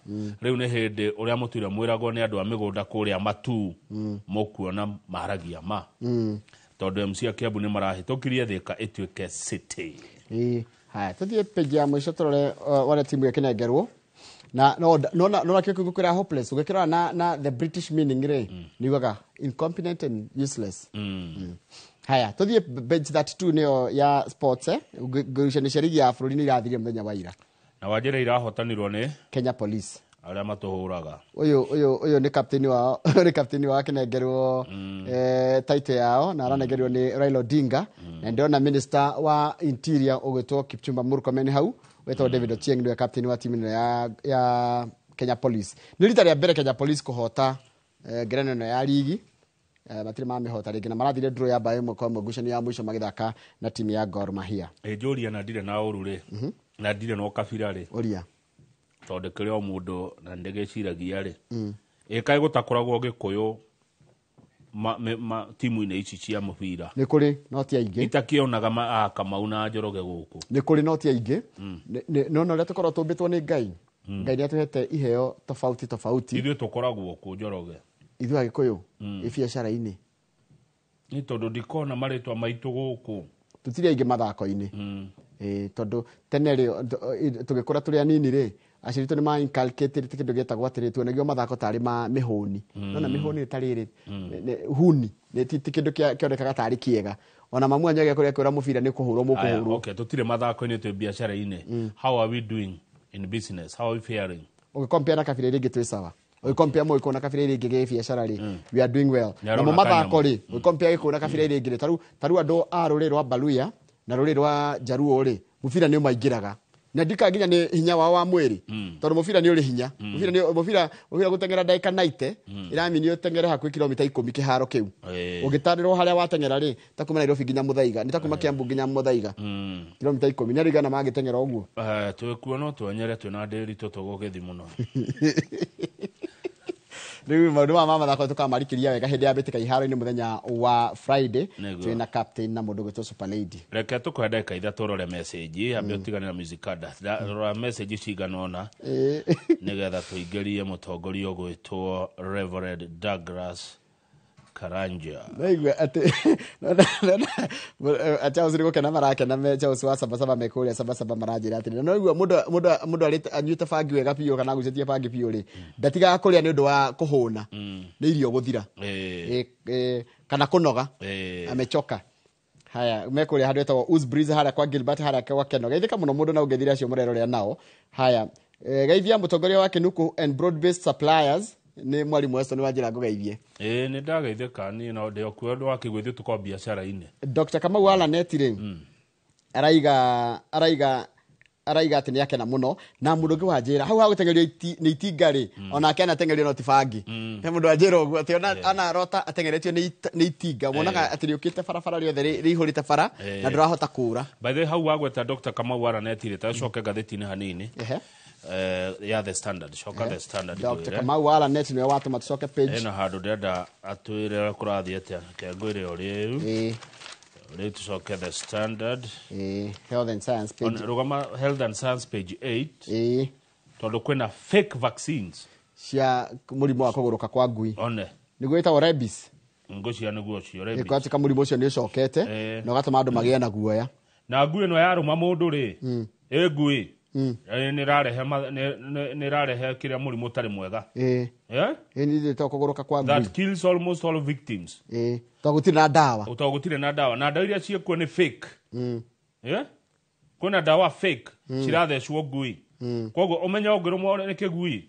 Rĩu nĩ hĩndĩ ũrĩa mũtũire mwĩragwo nĩ andũ a mĩgũnda kũrĩa Matuu, mũkuona maragia ma. Tondũ MC a Kiambu nĩ marahĩtũkirie Thĩka ĩtuĩke city. Haya, tũthiĩ page ya mũico tũrore wone timu ĩkĩnengerwo. Na no no no no kĩo kwĩra hopeless ũgĩkĩrora na the British meaning rĩ, nĩ ugaga incompetent and useless. Haya, tũthiĩ page 32 nĩyo ya sports, ngucanio cia rigi ya bũrũri nĩ irathirie mũthenya wa ira. Na Wanjĩra irahotanirwo nĩ Kenya Police. Arĩa matũhũraga. Ũyũ nĩ captain wao, nĩ captain wao akĩnengerwo title yao, na aranengerwo nĩ Raila Odinga. Na ndĩrona minister wa interior ũgwĩtwo Kipchumba Murkomen hau, wetagwo David Ochieng nĩwe captain wa timu ĩno ya Kenya Police. Nĩ rita rĩa mbere Kenya Police kũhota ngerenwa ĩno ya ligi. Matirĩ mamĩhota rĩngĩ, na marathire draw ya mbaũ 1-1 ngucanio ya mũico magĩthaka na timu ya Gor Mahia. Njũria na ndirĩ na ũru rĩ, na ndirĩ na ũkabira rĩ. Ũria. Tondũ kĩrĩ o mũndũ na nĩndĩgĩciragia rĩ, ĩ kaĩ gũtakoragwo Gĩkũyũ timu-inĩ ici cia mũbira? Nĩ kũrĩ no ti aingĩ. Itakĩonaga Kamau na Njoroge gũkũ. Nĩ kũrĩ no ti aingĩ. No ũrĩa tũkoragwo tũmbĩtwo nĩ Ngai. Ngai nĩ atũhete iheo tofauti tofauti. Ithuĩ tũkoragwo kũ Njoroge? Ithuĩ Agĩkũyũ ĩ biacara-inĩ. Nĩ tondũ ndikona marĩtwa maitũ gũkũ. Tũtirĩ aingĩ mathako-inĩ. Tondũ tene rĩ, tũgĩkũra tũrĩ anini rĩ, aciari aitũ nĩ ma inculcated kĩndũ gĩtagwo atĩrĩ, tuonagio mathako tarĩ ma mĩhũni. Nona mĩhũni tarĩ rĩ, huni, nĩ ti kĩndũ kĩonekaga tarĩ kĩega. Ona mamu anyu agĩkũrĩa kwĩra mũbira nĩ kũhũrwo mũkũhũrwo. Okay, tũtirĩ mathako-inĩ, twĩ biacara-inĩ. How are we doing in business? How are we faring? Ũgĩkompea na kabira iria ingĩ twĩ sawa. Ũgĩkompea mũgĩkũyũ na kabira iria ingĩ gĩ biacara rĩ, we are doing well. Namo mathako rĩ, ũgĩkompea gĩkũyũ na kabira iria ingĩ rĩ, tarĩu andũ a rũrĩrĩ rwa Baluya na rũrĩrĩ rwa Jaruo rĩ, mũbira nĩ ũmaingĩraga. Na ndika nginya nĩ hinya wao wa mwĩrĩ, tondũ mũbira nĩ ũrĩ hinya. Mũbira gũteng'era ndagĩka 90, ĩramini ũteng'ere hakuhĩ kilomita 10 kĩharo kĩu. Ũgĩtarĩrwo harĩa wateng'era rĩ, ta kuma Nairobi nginya Muthaiga, nĩ ta kuma Kiambu nginya Muthaiga. Kilomita 10, nĩ arigana mangĩteng'era ũguo. Twĩkuo no twenyere twĩna ndĩritũ tũgũgĩthiĩ mũno. Rĩu maũndũ maya ma mathako tũkamarikĩria wega hĩndĩ ya mbĩtĩka iharo-inĩ mũthenya wa Friday. Twĩna captain na mũndũ ũgwĩtwo Super Lady. Reke tũkũhe ndagĩka 3 ũrore message, ambe ũtigane na music card. Rora message cigana ũna nĩgetha tũingĩrie mũtongoria ũgwĩtwo Reverend Douglas Karanja. Naigua atĩ Charles nĩ gũkena marakena me Charles wa Sabasaba me kũrĩa Sabasaba maranjĩra atĩrĩ, na naigua mũndũ anyuĩte bangi wega biũ kana agucĩtie bangi biũ rĩ, ndatigaga kũrĩa nĩ ũndũ wa kũhũna, nĩ irio gũthira kana kũnoga, amechoka. Haya, me kũrĩa handũ hetagwo Usbreeze harĩa kwa Gilbert harĩa kwa Keno. Geithĩka mũno mũndũ na ũngĩthira acio mũrerorera nao. Haya, geithia mũtongoria wa Kinuku and broad based suppliers nĩ mwarimũ Weston wa njĩra ngũgeithie. Nĩ ndageithĩka niĩ no ndĩ okuo ũndũ wa kĩgwĩ ithuĩ tũkoragwo biacara-inĩ. Dr. Kamau Alaneti rĩ, araiga atĩ nĩ akena mũno, na mũndũ ũngĩ wa njĩra hau hagũteng'erio nĩ itinga rĩ, onake anateng'erio no ti bangi. He mũndũ wa njĩra ũguo atĩ anarota ateng'eretio nĩ itinga, wonaga atĩ rĩũkĩte barabara rĩothe rĩihũrĩte bara na ndũrahota kũũra. By the way, hau wagweta Dr. Kamau Alaneti rĩ, ta coke ngathĩti-inĩ hanini. Ya The Standard, coka The Standard. Dr. Kamau Alaneti nĩwe watũma tũcoke page. Ena handũ ndĩrenda atwĩre kũrathiĩ atĩa, reke ngwĩre o rĩu. Rĩu tũcoke The Standard. Health and Science page. Rũgama Health and Science page 8. Tondũ kwĩna fake vaccines cia mũrimũ wa kũgũrũka kwa ngui. One. Nĩguo ĩtagwo rabies. Ngũcia nĩguo ũcio rabies. Ĩkwatĩka mũrimũ ũcio nĩ ũcokete na ũgatũma andũ magĩe na guoya. Na ngui ĩno yarũma mũndũ rĩ, ĩ ngui nĩ ĩrarehe kĩrĩa mũrimũ ũtarĩ mwega. Nĩ kũgũrũka kwa ngui. That kills almost all victims. Tondũ gũtirĩ na ndawa. Tondũ gũtirĩ na ndawa. Na ndawa iria ciĩkuo nĩ fake. Kwĩna ndawa fake cirathecwo ngui. Koguo ũmenye ũngĩrũmwo nĩ kĩgui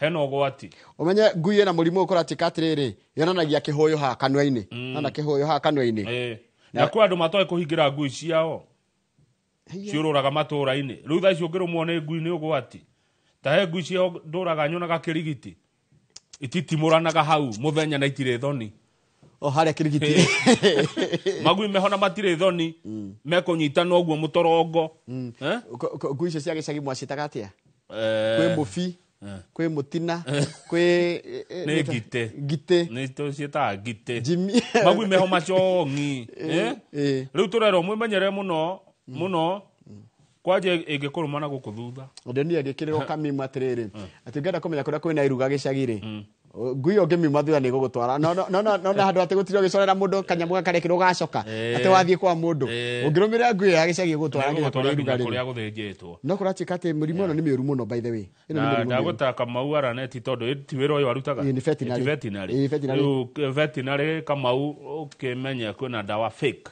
hena ũgwati. Ũmenye ngui ĩna mũrimũ ũkũratuĩka atĩrĩrĩ, yonanagia kĩhũyũ haha kanua-inĩ. Nona kĩhũyũ haha kanua-inĩ. Na kwĩ andũ matoĩ kũhingĩra ngui ciao. Ciũrũraga matũũra-inĩ. Rĩu thaa ici ũngĩrũmwo nĩ ngui nĩ ũgwati. Ta he ngui ciao ndũraga nyonaga kĩrigiti. Ititimũranaga hau mũthenya na itirĩ thoni. O harĩa kĩrigiti. Magui meho na matirĩ thoni. Mekũnyitana ũguo mũtorongo. Ngui icio cia gĩcagi mwaciĩtaga atĩa? Kwĩ mũbi, kwĩ mũtina, kwĩ nĩ ngitĩ. Ngitĩ. Nĩ tũciĩtaga ngitĩ. Magui meho macong'i. Rĩu tũrerwo mwĩmenyerere mũno mũno kwanja ĩngĩkũrũma na gũkũ thutha. Ndonire ngĩkĩrĩrwo kamimu atĩrĩrĩ, atĩ ũngĩenda kũmenya kũrĩa kwĩna iruga gĩcagi rĩ, ngui ĩyo ũngĩmiuma thutha nĩ ĩgũgũtwara. No handũ atĩ gũtirĩ ũgĩcorera mũndũ kanyamũ gaka karekĩrwo gacoka, atĩ wathiĩ kwa mũndũ. Ũngĩrũmĩrĩra ngui ĩyo ya gĩcagi ĩgũgũtwara nginya kũrĩa iruga rĩrĩ. Kũrĩa gũthĩnjĩtwo. No kũratuĩka atĩ mũrimũ ĩno nĩ mĩũru mũno by the way. Na ndagũta Kamau Araneti tondũ ti wĩra ũyũ arutaga. Nĩ veterinary. Rĩu veterinary Kamau ũkĩmenye kwĩna ndawa fake.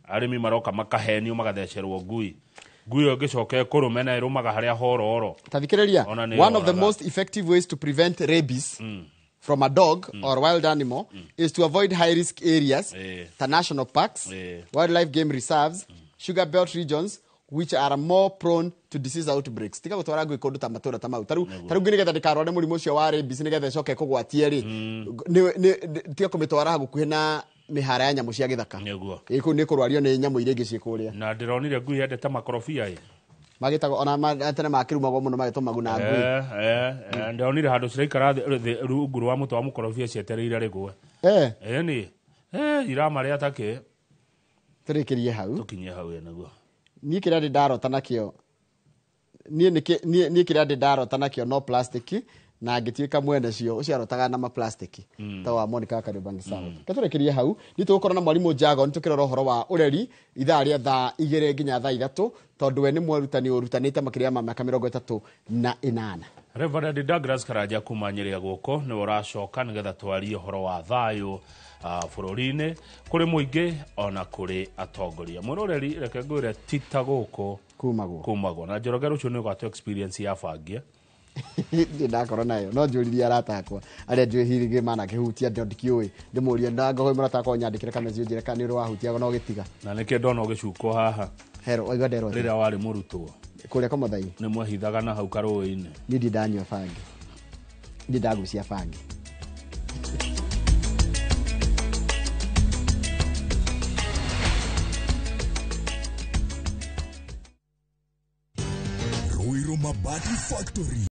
Arĩmi maroka makahenio magathecerwo ngui. Ngui ĩyo ĩngĩcoka ĩkũrũme na ĩrũmaga harĩa hororo. Ta thikĩrĩria, Ona nĩ one of the ĩroraga. most effective ways to prevent rabies from a dog or wild animal is to avoid high risk areas ta national parks, wildlife game reserves, sugar belt regions, which are more prone to disease outbreaks. Tiga gũtwara ngui kũndũ ta matũra ta mau. Tarĩu tarĩu ngui nĩgetha ndĩkarware mũrimũ ũcio wa rabies, nĩgetha ĩcoke ĩkũgwatie rĩ, tiga kũmĩtwara hakuhĩ na mĩhara ya nyamũ cia gĩthaka. Nĩguo. Ĩ, kũu nĩ kũrwario nĩ nyamũ iria ingĩ ciĩ kũrĩa. Na ndĩronire ngui yendete makorobia ĩ. Magĩtagwo ona tene makĩrumagwo mũno magĩtwo maguna ngui. Ndĩronire handũ ciraikara rungu rwa mũtĩ wa mũkorobia cietereire rĩgwe. Ĩni iramarĩa takĩ. Tũrĩkĩrie hau. Tũkinyie hau, ĩ nĩguo. Niĩ kĩrĩa ndĩ ndarota nakĩo, niĩ niĩ kĩrĩa ndĩ ndarota nakĩo no plastic, na ngĩtuĩka mwene cio ũcio arotaga na maplastiki ta wa Monica Kariobangi South. Reke tũrĩkĩrie hau. Nĩ tũgũkorwo na mwarimũ Jago, nĩ tũkĩrora ũhoro wa ũreri ithaa rĩa thaa 2 nginya thaa 3, tondũ we nĩ mwarutani ũrutanĩte makĩria ma mĩaka 38. Reverend Douglas Karanja kuma Nyĩrĩ gũkũ nĩwe ũracoka nĩgetha twarie ũhoro wa thayũ bũrũri-inĩ, kũrĩ mũingĩ ona kũrĩ atongoria. Mwĩroreri, reke ngwĩre tita gũkũ kumagwo kumagwo na Njoroge rũciũ nĩ ũgatũ experience ya bangia. Ndĩ ndakorwo nayo, no njũririe arata akwa arĩa njũĩ hihi manakĩhutia, ndo ndikĩũĩ, ndĩmũrie ndangohoi mũrata akwa nyandĩkĩre kameci ũnjĩre kana nĩ ũrĩ wahutia no gĩtiga. Na nĩkĩo ndona ũgĩcukwo haha. Hero waigua nderwo atĩa? Rĩrĩa warĩ mũrutwo. Kũrĩa Komothai. Nĩ mwehithaga na hau karũĩ-inĩ. Niĩ ndirĩ ndanyua bangi, ndirĩ ndagucia bangi. Ruiru Mabati Factory.